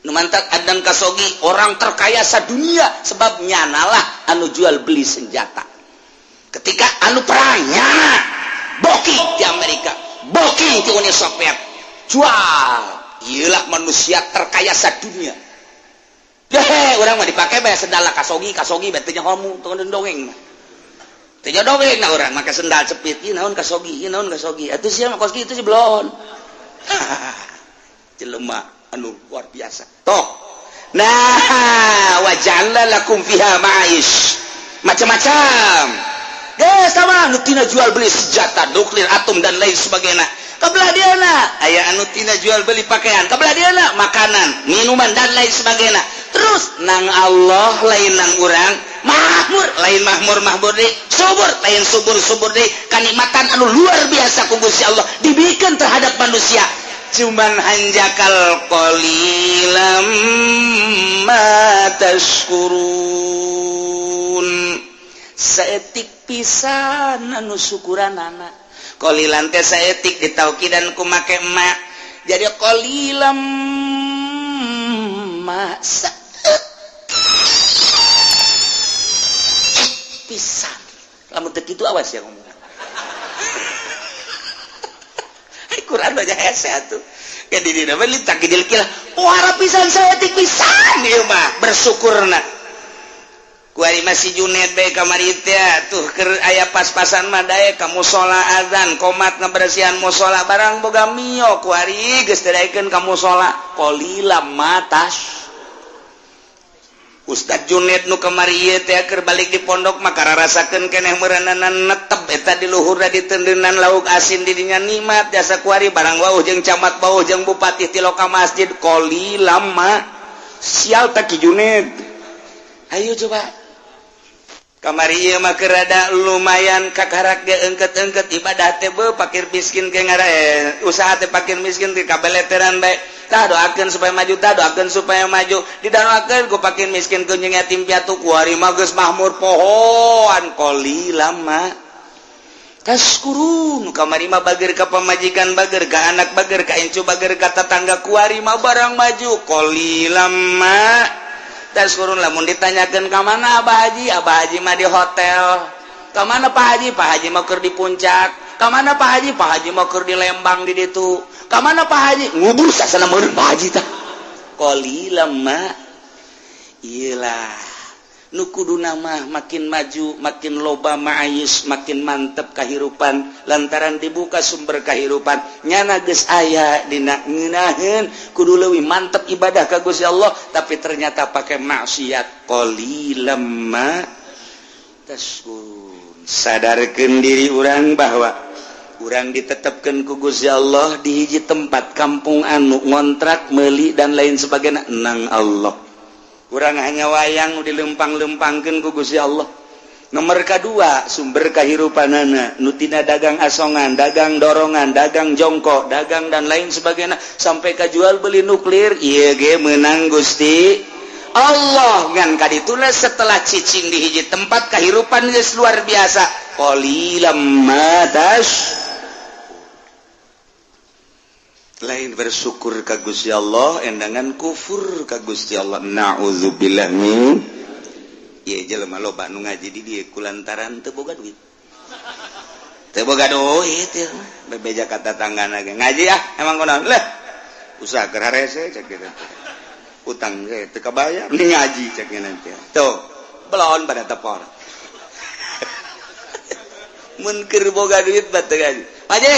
Speaker 1: Nu mantak Adnan Khashoggi orang terkaya sadunia sebab nyanalah anu jual beli senjata. Ketika anu perang nyana booking di Amerika, booking di Uni Soviet, jual. Iyalah manusia terkaya sadunia. Deh, urang mah dipakai bayar sendal Khashoggi, Khashoggi berarti homu tuh dongeng mah. Teu dongeng nah urang make sendal cepit, ieu naon Khashoggi, ieu naon Khashoggi. Atuh sia mah kos kitu sih belon. Jelema anu luar biasa. Toh. Nah, waja'alna lakum fiha ma'aish. Macam-macam. Geus sama anu tina jual beli senjata nuklir, atom dan lain sebagainya. Kabelah dieuna aya anu tina jual beli pakaian, kabelah dieuna makanan, minuman dan lain sebagainya. Terus nang Allah lain nang urang, makmur lain makmur makmur deui, subur lain subur subur deui, kanikmatan anu luar biasa ku Gusti Allah dibikeun terhadap manusia. Cuman hanjakal qalilam ma tashkurun. Saeutik pisan anu syukuranana. Qalilan teh saeutik ditaukidan ku make ma. Jadi qalilam ma saeutik pisan. Lamun teu kitu awas ya ngomong. Ai Quran banyak hese atuh. Ka di dina mah litakidil kilah. Wah, pisan saeutik pisan ieu mah bersyukurna. Kuari masih Junet bae kamari teh tuh keur aya pas-pasan mah daek ka musala azan komat ngabersihan musala barang boga mio kuari geus teu daekeun ka musala qalilam matas. Ustad Junet nu kamari ieu teh keur balik di pondok maka rarasakeun keneh meureunana netep eta di luhurna ditendenan lauk asin di dinya nikmat jasa kuari barang wauh jeung camat bauh jeung bupati ti loka masjid qalilam ma sial teh Ki Junet. Ayo coba kamari ieu mah keur rada lumayan kakarak ge engket-engket ibadah teh beuh pakir miskin ke ngara usaha teh pakir miskin teh kabeleteran bae. Tah doakeun supaya maju, tah doakeun supaya maju, didoakeun ku pakir miskin ku jeung yatim piatu kuari mah geus mahmur pohoan qalilam ma tashkurun. Kamari mah bager ka pamajikan, bager ka anak, bager ka incu, bager ka tetangga kuari mah barang maju qalilam ma tashkurun. Lamun ditanyakeun ka mana Abah Haji, Abah Haji mah di hotel. Ka mana Pak Haji? Pak Haji mah keur di puncak. Ka mana Pak Haji? Pak Haji mah keur di Lembang di ditu. Ka mana Pak Haji? Ngubur sasana meureun Pak Haji tah. Qalilam ma iyalah nu kuduna mah makin maju makin loba ma'ayis makin mantep kahirupan lantaran dibuka sumber kahirupan nyana geus aya dina ngeunaheun kudu leuwih mantep ibadah ka Gusti Allah tapi ternyata pakai maksiat qalilam ma tashkurun. Sadarkeun diri urang bahwa urang ditetapkan ku Gusti Allah di hiji tempat kampung anu ngontrak meuli dan lain sebagainya nang Allah. Kurang hanya wayang dilempang-lempangkeun ku Gusti Allah. Nomor kedua, sumber kahirupanana nu tina dagang asongan, dagang dorongan, dagang jongkok, dagang dan lain sebagainya sampai ka jual beli nuklir, ieu ge menang Gusti Allah. Ngan kadituna setelah cicing di hiji tempat kehidupan geus luar biasa. Qalilam ma tas lain bersyukur ka Gusti Allah, endangan kufur ka Gusti Allah. Na'udzubillah min. Ieu jelema loba nu ngaji di dieu kulantaran teu boga duit. Teu boga duit ieu mah bebeja ka tatanggana ge ngaji ah emang kunaon lah usaha keur harese cek kitu. Utang ge teu kabayar nih ngaji cek nanti. Tuh belon pada tepor. Mun keur boga duit mah teu ngaji. Ngaji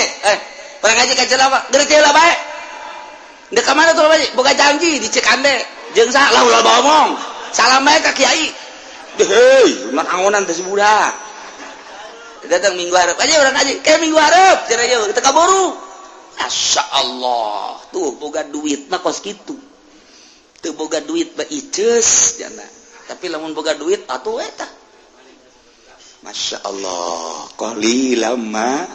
Speaker 1: pernah ngaji ka celama geus lah bae. Ndek ka mana tuh Pak? Boga janji di Cikande jeung saha lah ulah ngomong. Salam bae ka kiai. Hei, mah angonan teh si budak. Datang minggu hareup aja urang ngaji. Kayak minggu hareup cenah ieu teu kaburu. Masya Allah, tuh boga duit mah kos kitu. Teu boga duit mah iceus jana. Tapi lamun boga duit atuh eta. Masya Allah, qalilam ma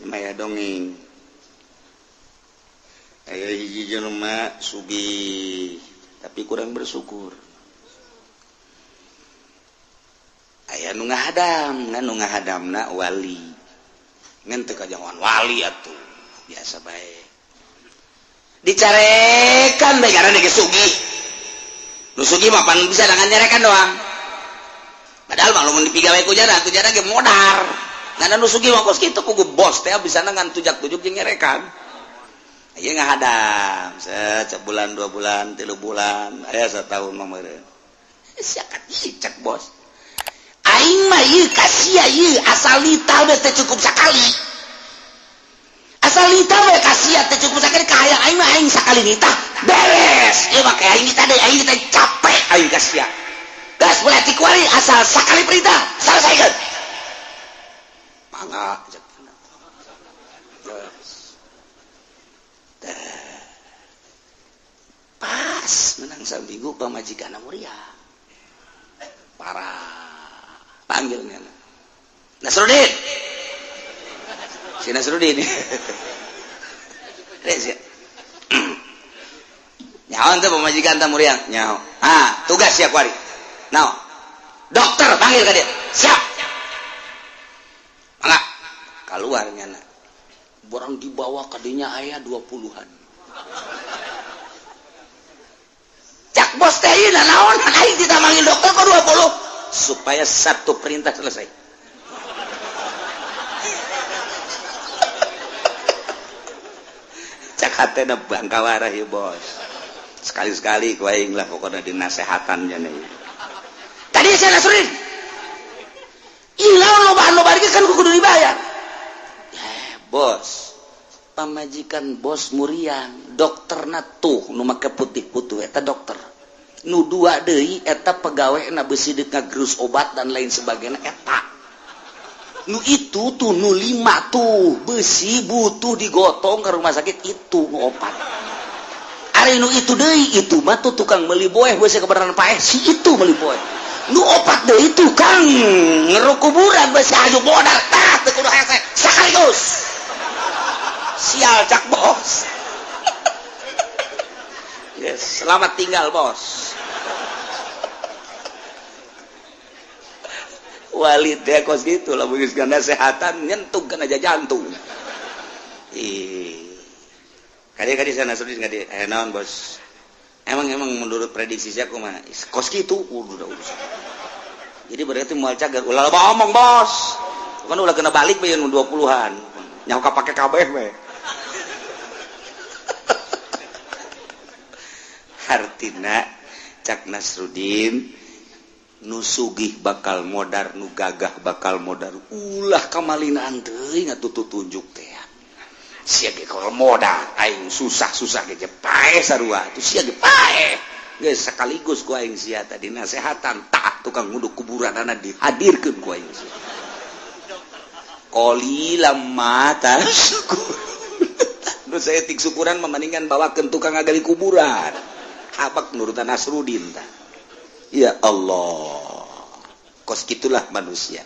Speaker 1: maya dongeng. Aya hiji jelema sugih tapi kurang bersyukur. Aya nu ngahadam, nu ngahadamna wali. Ngan teu kajangan wali atuh, biasa bae. Dicarekan bae karena geus sugih. Nu sugih mah pan bisa dengan nyarekan doang. Padahal mah lamun dipigawe ku jana, ku jana ge modar. Ngan nu sugih mah kos kitu kudu bos teh bisa ngan tujak-tujuk jeung nyarekan. Ieu ngahadam, set sebulan, 2 bulan, 3 bulan, aya satahun mah meureun. Siakat cek bos. Aing mah ieu ka sia ieu asal nitah we teh cukup sakali. Asal nitah we ka sia teh cukup sakali kahayang aing mah aing sakali nitah beres. Ieu mah aing nitah deui, aing nitah capek aing ka sia. Geus mulai ti kuari asal sakali perintah selesaikeun. Mangga cek. Pas menang saminggu pamajikan muria. Parah. Panggilnya Nasruddin. Si Nasruddin. Reza. Nyaho teh pamajikan teh muriang. Nyaho. Ah, tugas siap kuari. Naon? Dokter panggil ka dia. Siap. Mangga. Kaluar nyana. Borang dibawa kadinya aya 20-an. Cak bos teh ieu naon aing kita manggil dokter kok 20 supaya satu perintah selesai. Cak hatena bangkawarah ieu bos. Sekali-sekali ku aing lah pokona dinasehatan nya ieu. Tadi saya Nasruddin. Ih lawan loba-loba kan kudu dibayar. Ya, bos. Pamajikan bos muriang, dokterna tuh nu make putih-putih eta dokter. Nu dua deui eta pegawena beusi deuk ngagerus obat dan lain sebagainya eta. Nu itu tuh nu 5 tuh beusi butuh digotong ke rumah sakit itu nu 4. Ari nu itu deui itu mah tuh tukang meuli boeh beusi kebenaran paeh si itu meuli boeh. Nu 4 deui tukang ngeruk kuburan beusi aju modal tah teu kudu hese sekaligus. Sial cak bos. Yes, selamat tinggal bos. Walid teh kos gitu lah geus nasehatan nyentuh kana jantung. Ih. Kadi-kadi sana Nasruddin kadi naon bos. Emang menurut prediksi saya kumaha? Kos kitu udah urusan. Jadi berarti moal cager ulah loba omong bos. Kan ulah kena balik bae nu 20-an. Nyaho ka pake kabeh we. Hartina cak Nasruddin nu sugih bakal modar, nu gagah bakal modar, ulah kamalinaan teuing atuh tutunjuk teh. Sia ge kalau modar aing susah-susah ge paeh sarua atuh sia ge paeh. Geus sekaligus ku aing sia tadi nasehatan tah tukang nguduk kuburanana dihadirkeun ku aing sia. Qalilam ma tashkur. Nu saeutik syukuran mah mendingan bawakeun tukang ngagali kuburan. Tabak nurutan Nasrudin tah. Ya Allah, kos gitulah manusia.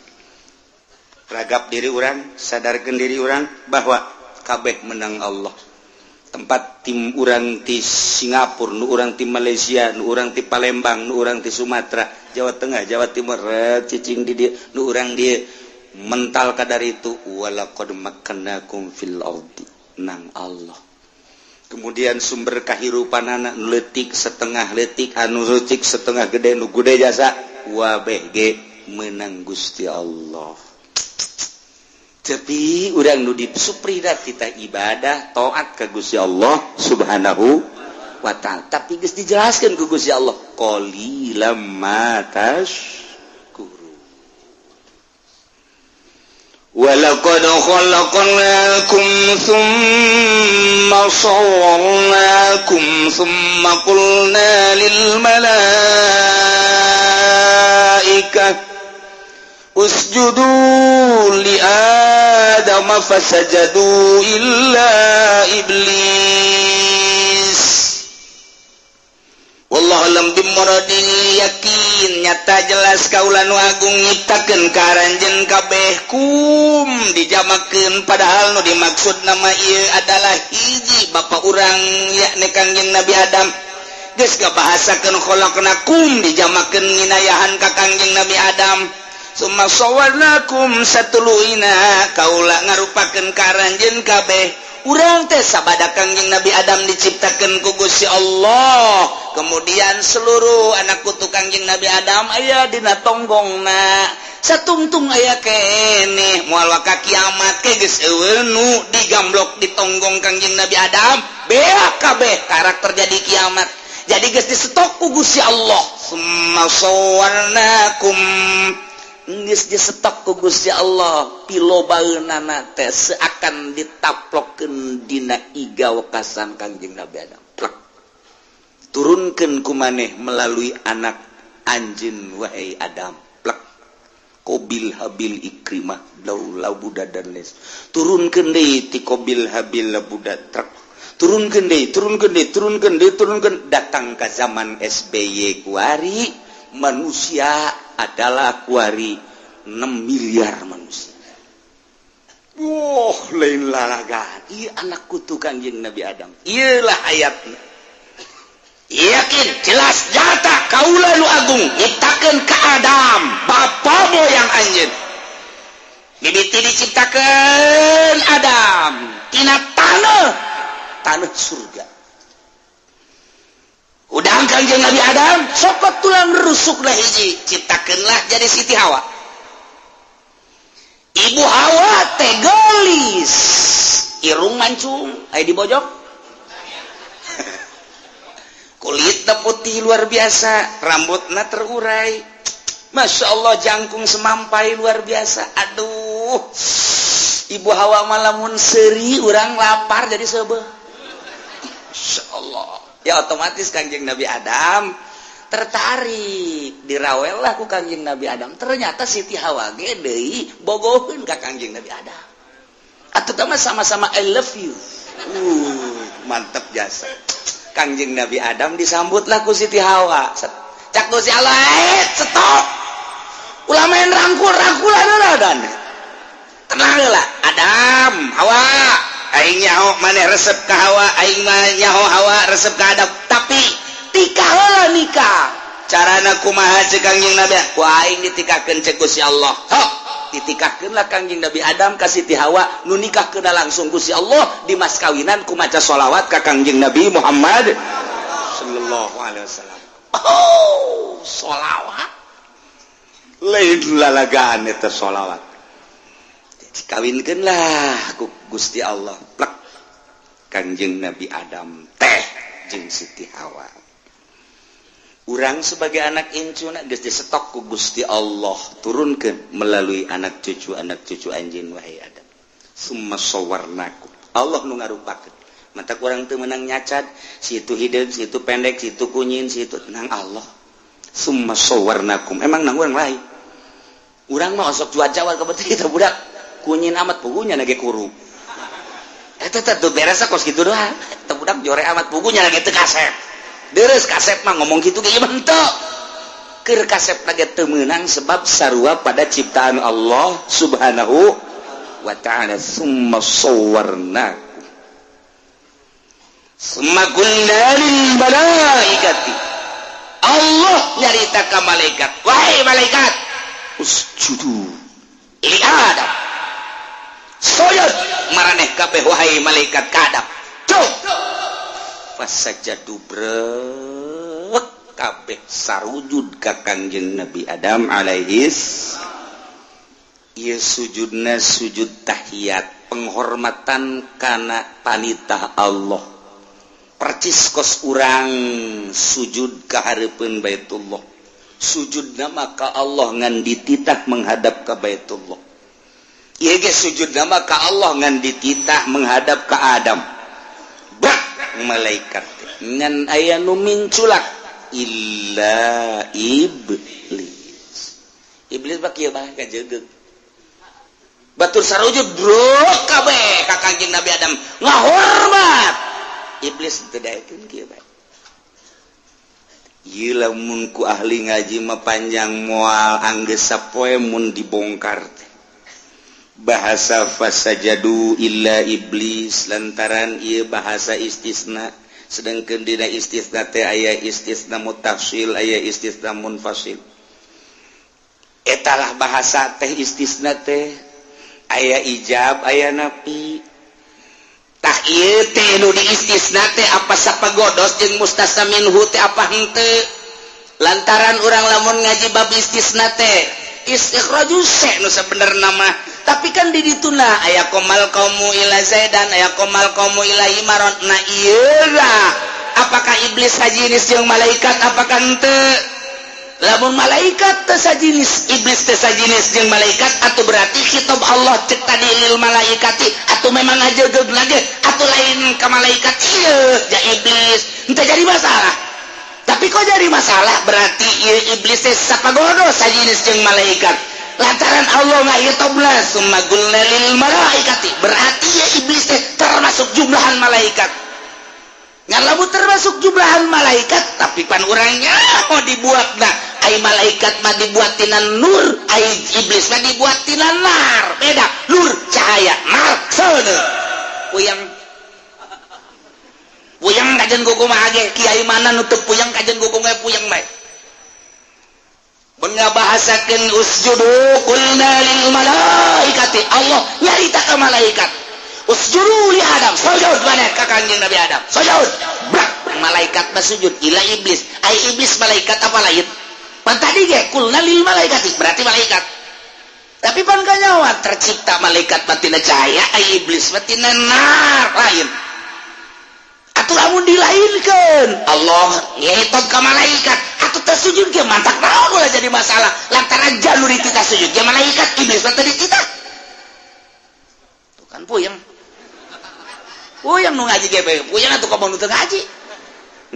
Speaker 1: Ragap diri urang, sadarkan diri urang bahwa kabeh menang Allah. Tempat tim urang di Singapura, nu urang di Malaysia, nu urang di Palembang, nu urang di Sumatera, Jawa Tengah, Jawa Timur, cicing di dia, nu urang dia mental kadar itu. Walaqad makkannakum fil ardi, nang Allah. Kemudian sumber kehidupan anak letik setengah letik, anu letik setengah gede, nu gede jasa wabeh ge menang Gusti Allah. Tapi urang nu disupridat kita ibadah taat ke Gusti Allah Subhanahu wa Ta'ala, tapi geus dijelaskan ku Gusti Allah, qalilam ma tashkuru. Walaqad khalaqnakum thumma sawwarnakum thumma qulna lil malaikah usjudu li Adam fasajadu illa iblis. Wallahu a'lam bimuradi. Yakin, nyata, jelas kaula nu agung nyiptakeun ka aranjeun kabeh. Kum dijamakeun, padahal nu dimaksud nama ieu adalah hiji bapa urang, yakni Kangjeng Nabi Adam. Geus kabahasakeun khalaqnakum, dijamakeun nginayahan ka Kangjeng Nabi Adam. Summa sawwarnakum, satuluyna kaula ngarupakeun ka aranjeun kabeh. Urang teh sabada Kangjeng Nabi Adam diciptakeun ku Gusti Allah, kemudian seluruh anak putu Kangjeng Nabi Adam aya dina tonggongna, satungtung aya keneh moal waka kiamat ke geus euweuh nu digamblok di tonggong Kangjeng Nabi Adam, beak kabeh karakter jadi kiamat. Jadi geus disetok ku Gusti Allah. Summa sawwarnakum, geus disetok ku Gusti Allah, pilobaeunana teh seakan ditaplokeun dina iga wekasan Kangjeng Nabi Adam. Plek. Turunkeun ku maneh melalui anak anjeun, wahai Adam. Plek. Kobil, Habil, Ikrimah, Labuda dan les. Turunkeun deui ti Kobil, Habil, Labuda, trek. Turunkeun deui, turunkeun deui, turunkeun deui, turunkeun, datang ke zaman SBY kuari, manusia adalah kuari 6 miliar manusia. Wah, lain lalagan. Iya, anak putu Kangjeng Nabi Adam. Iyalah ayatnya. Yakin, jelas, nyata kaula nu agung nyiptakeun ka Adam, bapa moyang anjeun. Mimiti diciptakeun Adam tina tanah, tanah surga. Udah, Kangjeng Nabi Adam sokot tulang rusuk lah hiji, ciptakeunlah jadi Siti Hawa. Ibu Hawa teh gelis, irung mancung, aya di bojok, kulitna putih luar biasa, rambutna terurai, masya Allah, jangkung semampai luar biasa. Aduh, Ibu Hawa mah lamun seuri, urang lapar jadi seubeuh. Masya Allah. Ya, otomatis Kangjeng Nabi Adam tertarik, dirawel lah ku Kangjeng Nabi Adam. Ternyata Siti Hawa ge deui bogoheun ka Kangjeng Nabi Adam. Atuh mah sama-sama I love you. Mantep jasa. Kangjeng Nabi Adam disambutlah ku Siti Hawa. Cak Gusti Allah, "Eh, stop, ulah main rangkul rangkulan lah dan tenang lah, Adam, Hawa. Aing nyaho maneh resep ka Hawa, aing mah nyaho Hawa resep ka Adam, tapi tikah heula, nikah. Carana kumaha?" Cek Kangjeng Nabi, "Ku aing ditikahkeun," cek Gusti Allah. Sok ditikahkeun lah Kangjeng Nabi Adam ka Siti Hawa. Nu nikahkeun langsung Gusti Allah, di mas kawinan ku maca sholawat ka Kangjeng Nabi Muhammad sallallahu alaihi wasallam. Oh, sholawat lain lalagaan eta sholawat. Dikawinkeun lah ku Gusti Allah, plek, Kangjeng Nabi Adam teh jeung Siti Hawa. Urang sebagai anak incuna geus disetok ku Gusti Allah, turunkeun melalui anak cucu, anak cucu anjeun, wahai Adam. Summa sawwarnakum, Allah nu ngarupakeun. Mata kurang teu meunang nyacat, situ hideung, situ pendek, situ kunyin, situ nang Allah. Summa sawwarnakum, emang nang urang lain. Urang mah osok cuaca kebetul itu budak kunyin amat, pugunya nage kuru. Eta teh tuh beres kos kitu doang. Teu budak jore amat, pugunya nage teu kasep. Deres kasep mah ngomong gitu ge henteu. Keur kasep lagi teu meunang sebab sarua pada ciptaan Allah Subhanahu wa ta'ala. Summa sawwarnakum summa qulna lil malaikati. Allah nyarita ka malaikat, wahai malaikat, usjudu li Adam, sujud maraneh kabeh wahai malaikat ka Adam. Cuk fasajadu, brek kabeh sarujud ka Kangjeng Nabi Adam alaihis. Ieu sujudna sujud tahiyat, penghormatan kana panitah Allah, percis kos urang sujud ka hareupeun Baitullah. Sujudna maka Allah ngan dititah menghadap ka Baitullah. Ieu ge sujudna maka Allah ngan dititah menghadap ka Adam. Bak malaikat ngan aya nu minculak, illa iblis. Iblis bak kieu bae kajegeug. Batur sarujud bro kabeh ka Kangjeng Nabi Adam ngahormat. Iblis teu daekeun kieu bae. Ieu lamun ku ahli ngaji mah panjang, moal anggeus sapoe mun dibongkar teh. Bahasa fasajadu illa iblis lantaran ieu bahasa istisna, sedangkan dina istisna teh aya istisna muttasil, aya istisna munfasil. Etalah bahasa teh istisna teh aya ijab, aya napi. Tah ieu teh nu di istisna teh apa sapagodos jeung mustasna minhu teh apa henteu? Lantaran urang lamun ngaji bab istisna teh istikhrajus se nu sabenerna mah, tapi kan di dituna aya qomal qaumu illa zaidan, aya qomal qaumu illa himaron. Nah ieu lah, apakah iblis sajinis jeung malaikat apakah henteu? Lamun malaikat teu sajinis, iblis teu sajinis jeung malaikat, atau berarti khitab Allah cek tadi lil malaikati atau memang ngajegeug lagi atau lain ka malaikat ieu ja iblis henteu jadi masalah. Tapi kok jadi masalah, berarti ieu iblis teh sapagodo sajinis jeung malaikat lantaran Allah ngahitobna summa qulna lil malaikati, berarti ya iblis teh termasuk jumlahan malaikat. Ngan lamun termasuk jumlahan malaikat, tapi pan urangnya mau dibuat, nah ai malaikat mah dibuat tina nur, ai iblis mah dibuat tina nar. Beda, nur cahaya, nar seuneu. Puyeng puyeng kajen kumaha ge, kiai mana nutup puyeng kajen kumaha, puyeng bae. Mun ngabahasakeun usjudu qulna lil malaikati, Allah nyarita ka malaikat, usjudu li Adam, sujud maneh ka Kangjeng Nabi Adam, sujud. Brak, malaikat mah sujud illa iblis. Ai iblis malaikat apa lain? Pan tadi ge qulna lil malaikati berarti malaikat, tapi pan kanyawa tercipta malaikat mah tina cahaya, ai iblis mah tina nar, lain. Atuh lamun dilainkeun Allah ngitab ka malaikat atuh teu sujud ge mantak naon ulah jadi masalah, lantaran jalur kita sujud ge malaikat, iblis mah teu dititah. Tuh kan puyeng puyeng nu ngaji ge puyeng atuh, komo nu teu ngaji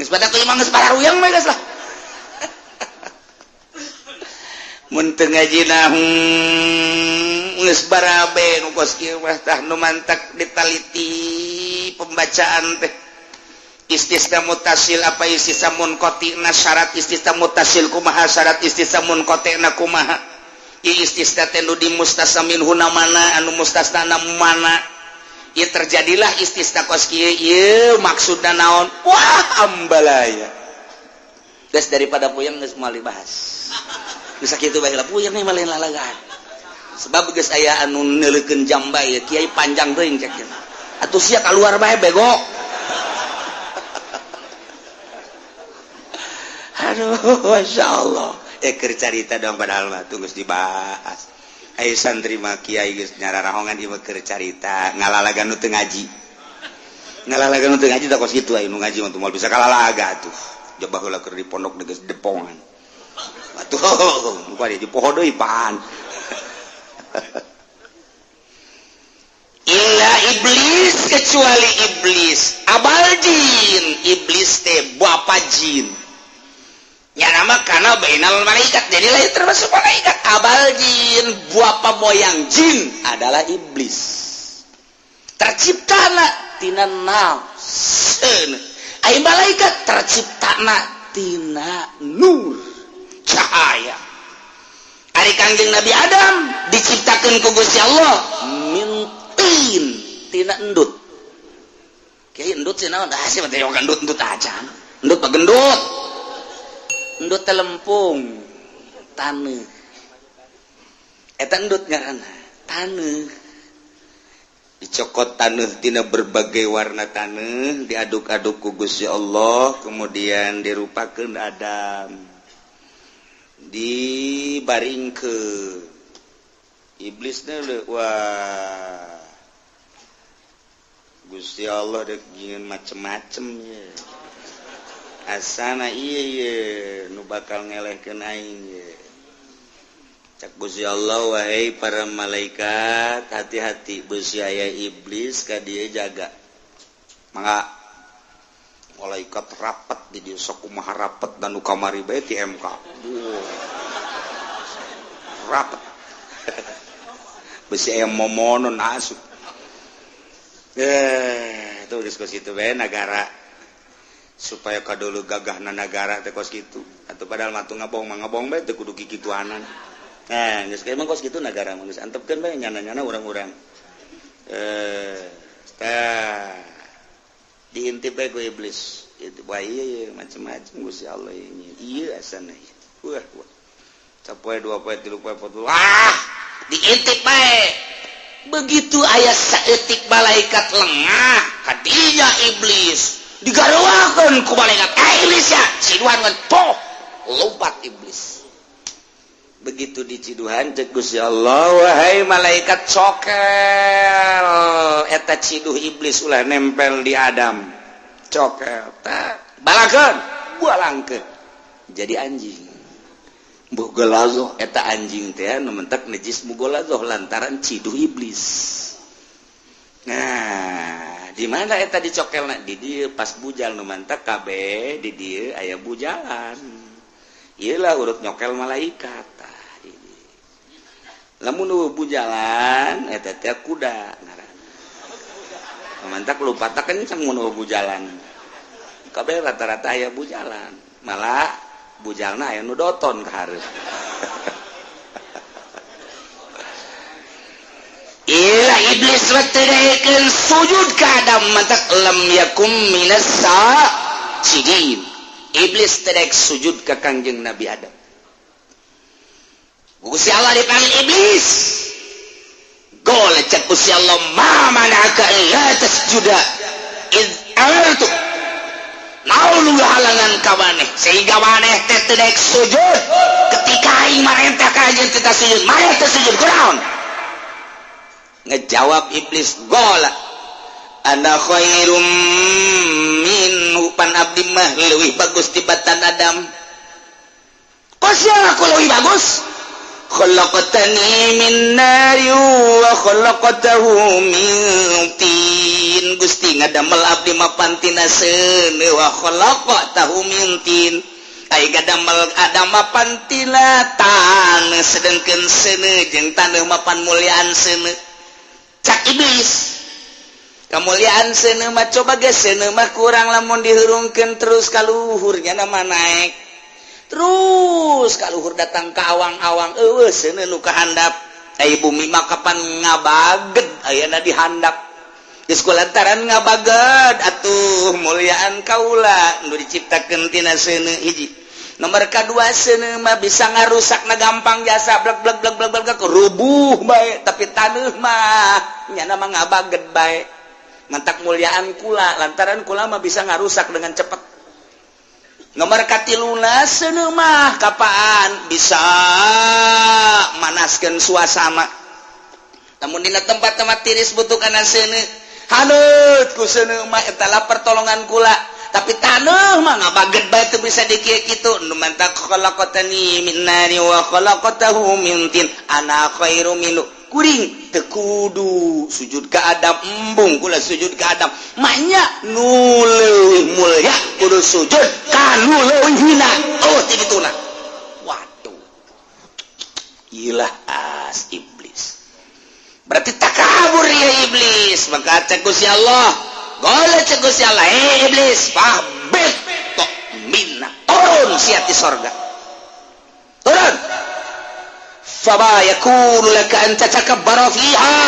Speaker 1: geus pada tuh emang geus pararuyang mah geus lah. Mun teu ngaji nah geus barabe nu kos kieu mah. Tah nu mantak ditaliti pembacaan teh istisna muttasil apa istisna munqati-na, syarat istisna muttasil kumaha, syarat istisna munqati-na kumaha, ieu istisna teh nu di mustasna minhu mana, anu mustasna mana. Ieu terjadilah istisna kos kieu, ieu maksudna naon. Wah, ambalaya geus, daripada puyeng geus moal dibahas. Bisa kitu bae lah, puyeng mah lain lalagaan sebab geus aya anu neuleukeun jambay ya, kiai panjang teuing cek atuh sia keluar bae bego. Aduh, masya Allah. Keur carita dong, padahal mah tunggu dibahas. Ayo santri mah kiai geus nyararahongan, ieu mah keur carita ngalalagan nu teu ngaji. Ngalalagan nu teu ngaji tah kos kitu. Aya nu ngaji mah moal bisa kalalaga atuh. Coba heula keur di pondok geus depongan. Atuh, muka di poho deui pan. Illa iblis, kecuali iblis. Abal jin, iblis teh bapa jin. Ya nama karena bainal malaikat, jadi lain termasuk malaikat. Abal jin, bapa moyang jin adalah iblis. Terciptana tina nafsu. Ai malaikat terciptana tina nur, cahaya. Ari Kangjeng Nabi Adam diciptakan ku Gusti Allah min tin, tina endut. Kiai, endut sih naon? Ah, sih mah teh endut endut aja. Endut mah gendut. Endut teh lempung taneuh. Eta endut ngaranna, taneuh. Dicokot taneuh tina berbagai warna taneuh, diaduk-aduk ku Gusti Allah, kemudian dirupakeun Adam, dibaringkeun iblisnya. Wah, Gusti Allah dek nyieun macem-macem ya. Asana iya ye nu bakal ngelehkeun aing ye. Cak Gusti Allah, "Wahai para malaikat, hati-hati, bisi aya iblis ka dieu, jaga." Mangga malaikat rapat di dieu. Sok kumaha rapat dan nu kamari bae ti MK. Wow. Rapat, bisi aya momonon asup. Eh, itu diskusi itu bae negara supaya kadulu gagahna negara teh kos kitu atau padahal mah ngabong mah ngabong bae, teu kudu kikituanan. Nah, geus emang kos kitu negara mah, geus antepkeun bae nyana-nyana urang-urang. Eh, tah diintip bae ku iblis. Itu wah, iya, iya macam-macam Gusti Allah ini. Iya asana. Wah, wah. Sapoe, dua poe, tilu poe, empat, wah, diintip bae. Begitu aya saeutik malaikat lengah, kadinya iblis digaruakeun ku malaikat. Eh, iblis ya, ciduhan kan, poh, lompat iblis. Begitu diciduhan, cek Gusti Allah, "Wahai malaikat, cokel eta ciduh iblis, ulah nempel di Adam." Cokel tak balakeun, balangkeun jadi anjing mughaladzah. Eta anjing teh nu mentek najis mughaladzah lantaran ciduh iblis. Nah, di mana eta dicokelna? Di dieu, pas bujal. Nu mantak kabeh di dieu aya bujalan. Iyalah urut nyokel malaikat. Tah, di dieu. Lamun nu bujalan eta teh kuda ngaranna. Mantak lupa kenceng mun bujalan. Kabeh rata-rata aya bujalan. Malah bujalna aya nu doton ka hareup. Ila iblis teu sujud ka Adam, mantak lam yakum minas sajidin. Iblis teu sujud ka Kangjeng Nabi Adam. Gusti Allah dipanggil iblis. Gol, cek Gusti Allah, ma mana'aka alla tasjuda id amartu? Naon nu halangan ka maneh sehingga maneh teh teu daek sujud ketika aing marentah ka anjeun teu sujud? Maneh teu sujud kunaon? Ngejawab iblis, gola ana khairum minhu, pan abdi mah leuwih bagus tibatan Adam. Kos yang aku leuwih bagus, khalaqtani min nari wa khalaqtahu min tin. Gusti ngadamel abdi mapan tina seuneu, wa khalaqtahu min tin. Ai ngadamel Adam mapan tina taneuh, sedengkeun seuneu jeung taneuh mapan muliaan seuneu. Cak iblis, kemuliaan seuneu mah coba ge seuneu mah kurang, lamun dihurungkeun terus ka luhurnya nama naik terus ka luhur, datang ke awang-awang, eueuh seuneu nu kahandap. Ai bumi mah kapan ngabaged ayana di handap. Geus lantaran ngabaged atuh muliaan kaula nu diciptakeun tina seuneu. Hiji nomor kedua, seuneu mah bisa ngarusak na gampang jasa, blek blek blek blek blek, rubuh bae. Tapi taneuh mah nyana mah ngabaged bae, mantak muliaan kula lantaran kula mah bisa ngarusak dengan cepat. Nomor katiluna, seuneu mah kapaan bisa manaskeun suasana. Namun dina tempat-tempat tiris butuh kana seuneu, haneut ku seuneu mah, eta lah pertolongan kula. Tapi taneuh mah ngabaged bae, teu bisa dikieu kitu. Nu mantak khalaqtani min nari wa khalaqtahu min tin, ana khairu minhu, kuring teu kudu sujud ka Adam. Embung kula sujud ka Adam, maknya nu leuwih mulia kudu sujud ka nu leuwih hina. Oh, ti dituna. Waduh, ilah as iblis berarti takabur ya iblis. Maka cek Gusti Allah, golek, cek Gusti Allah, "Eh iblis, fahbit." Minha, turun sia ti sorga, turun. Fama yakunu laka an tatakabbara fiha.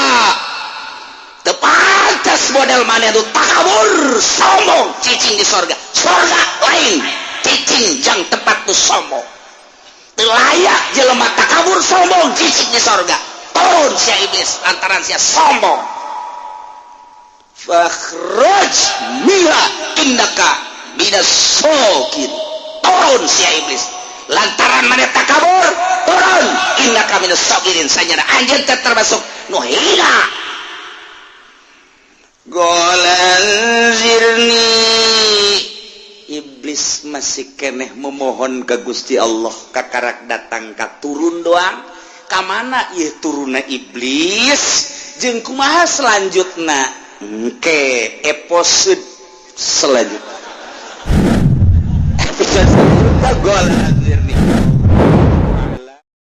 Speaker 1: Teu pantas model maneh nu takabur, sombong, cicing di sorga. Sorga lain cicing jang tempat nu sombong. Teu layak jelema takabur, sombong, cicing di sorga. Turun sia iblis lantaran sia sombong. Fakhruj minha innaka minas shaghirin. Turun sia iblis lantaran maneh takabur. Turun, innaka minas shaghirin, sanyana anjeun teh termasuk nu hina. Qala anzirni. Iblis masih keneh memohon ke Gusti Allah. Kakarak datang ka turun doang. Ka mana ieu turunna iblis jeung kumaha selanjutna? Ke episode selanjutnya, episode selanjutnya. Qala.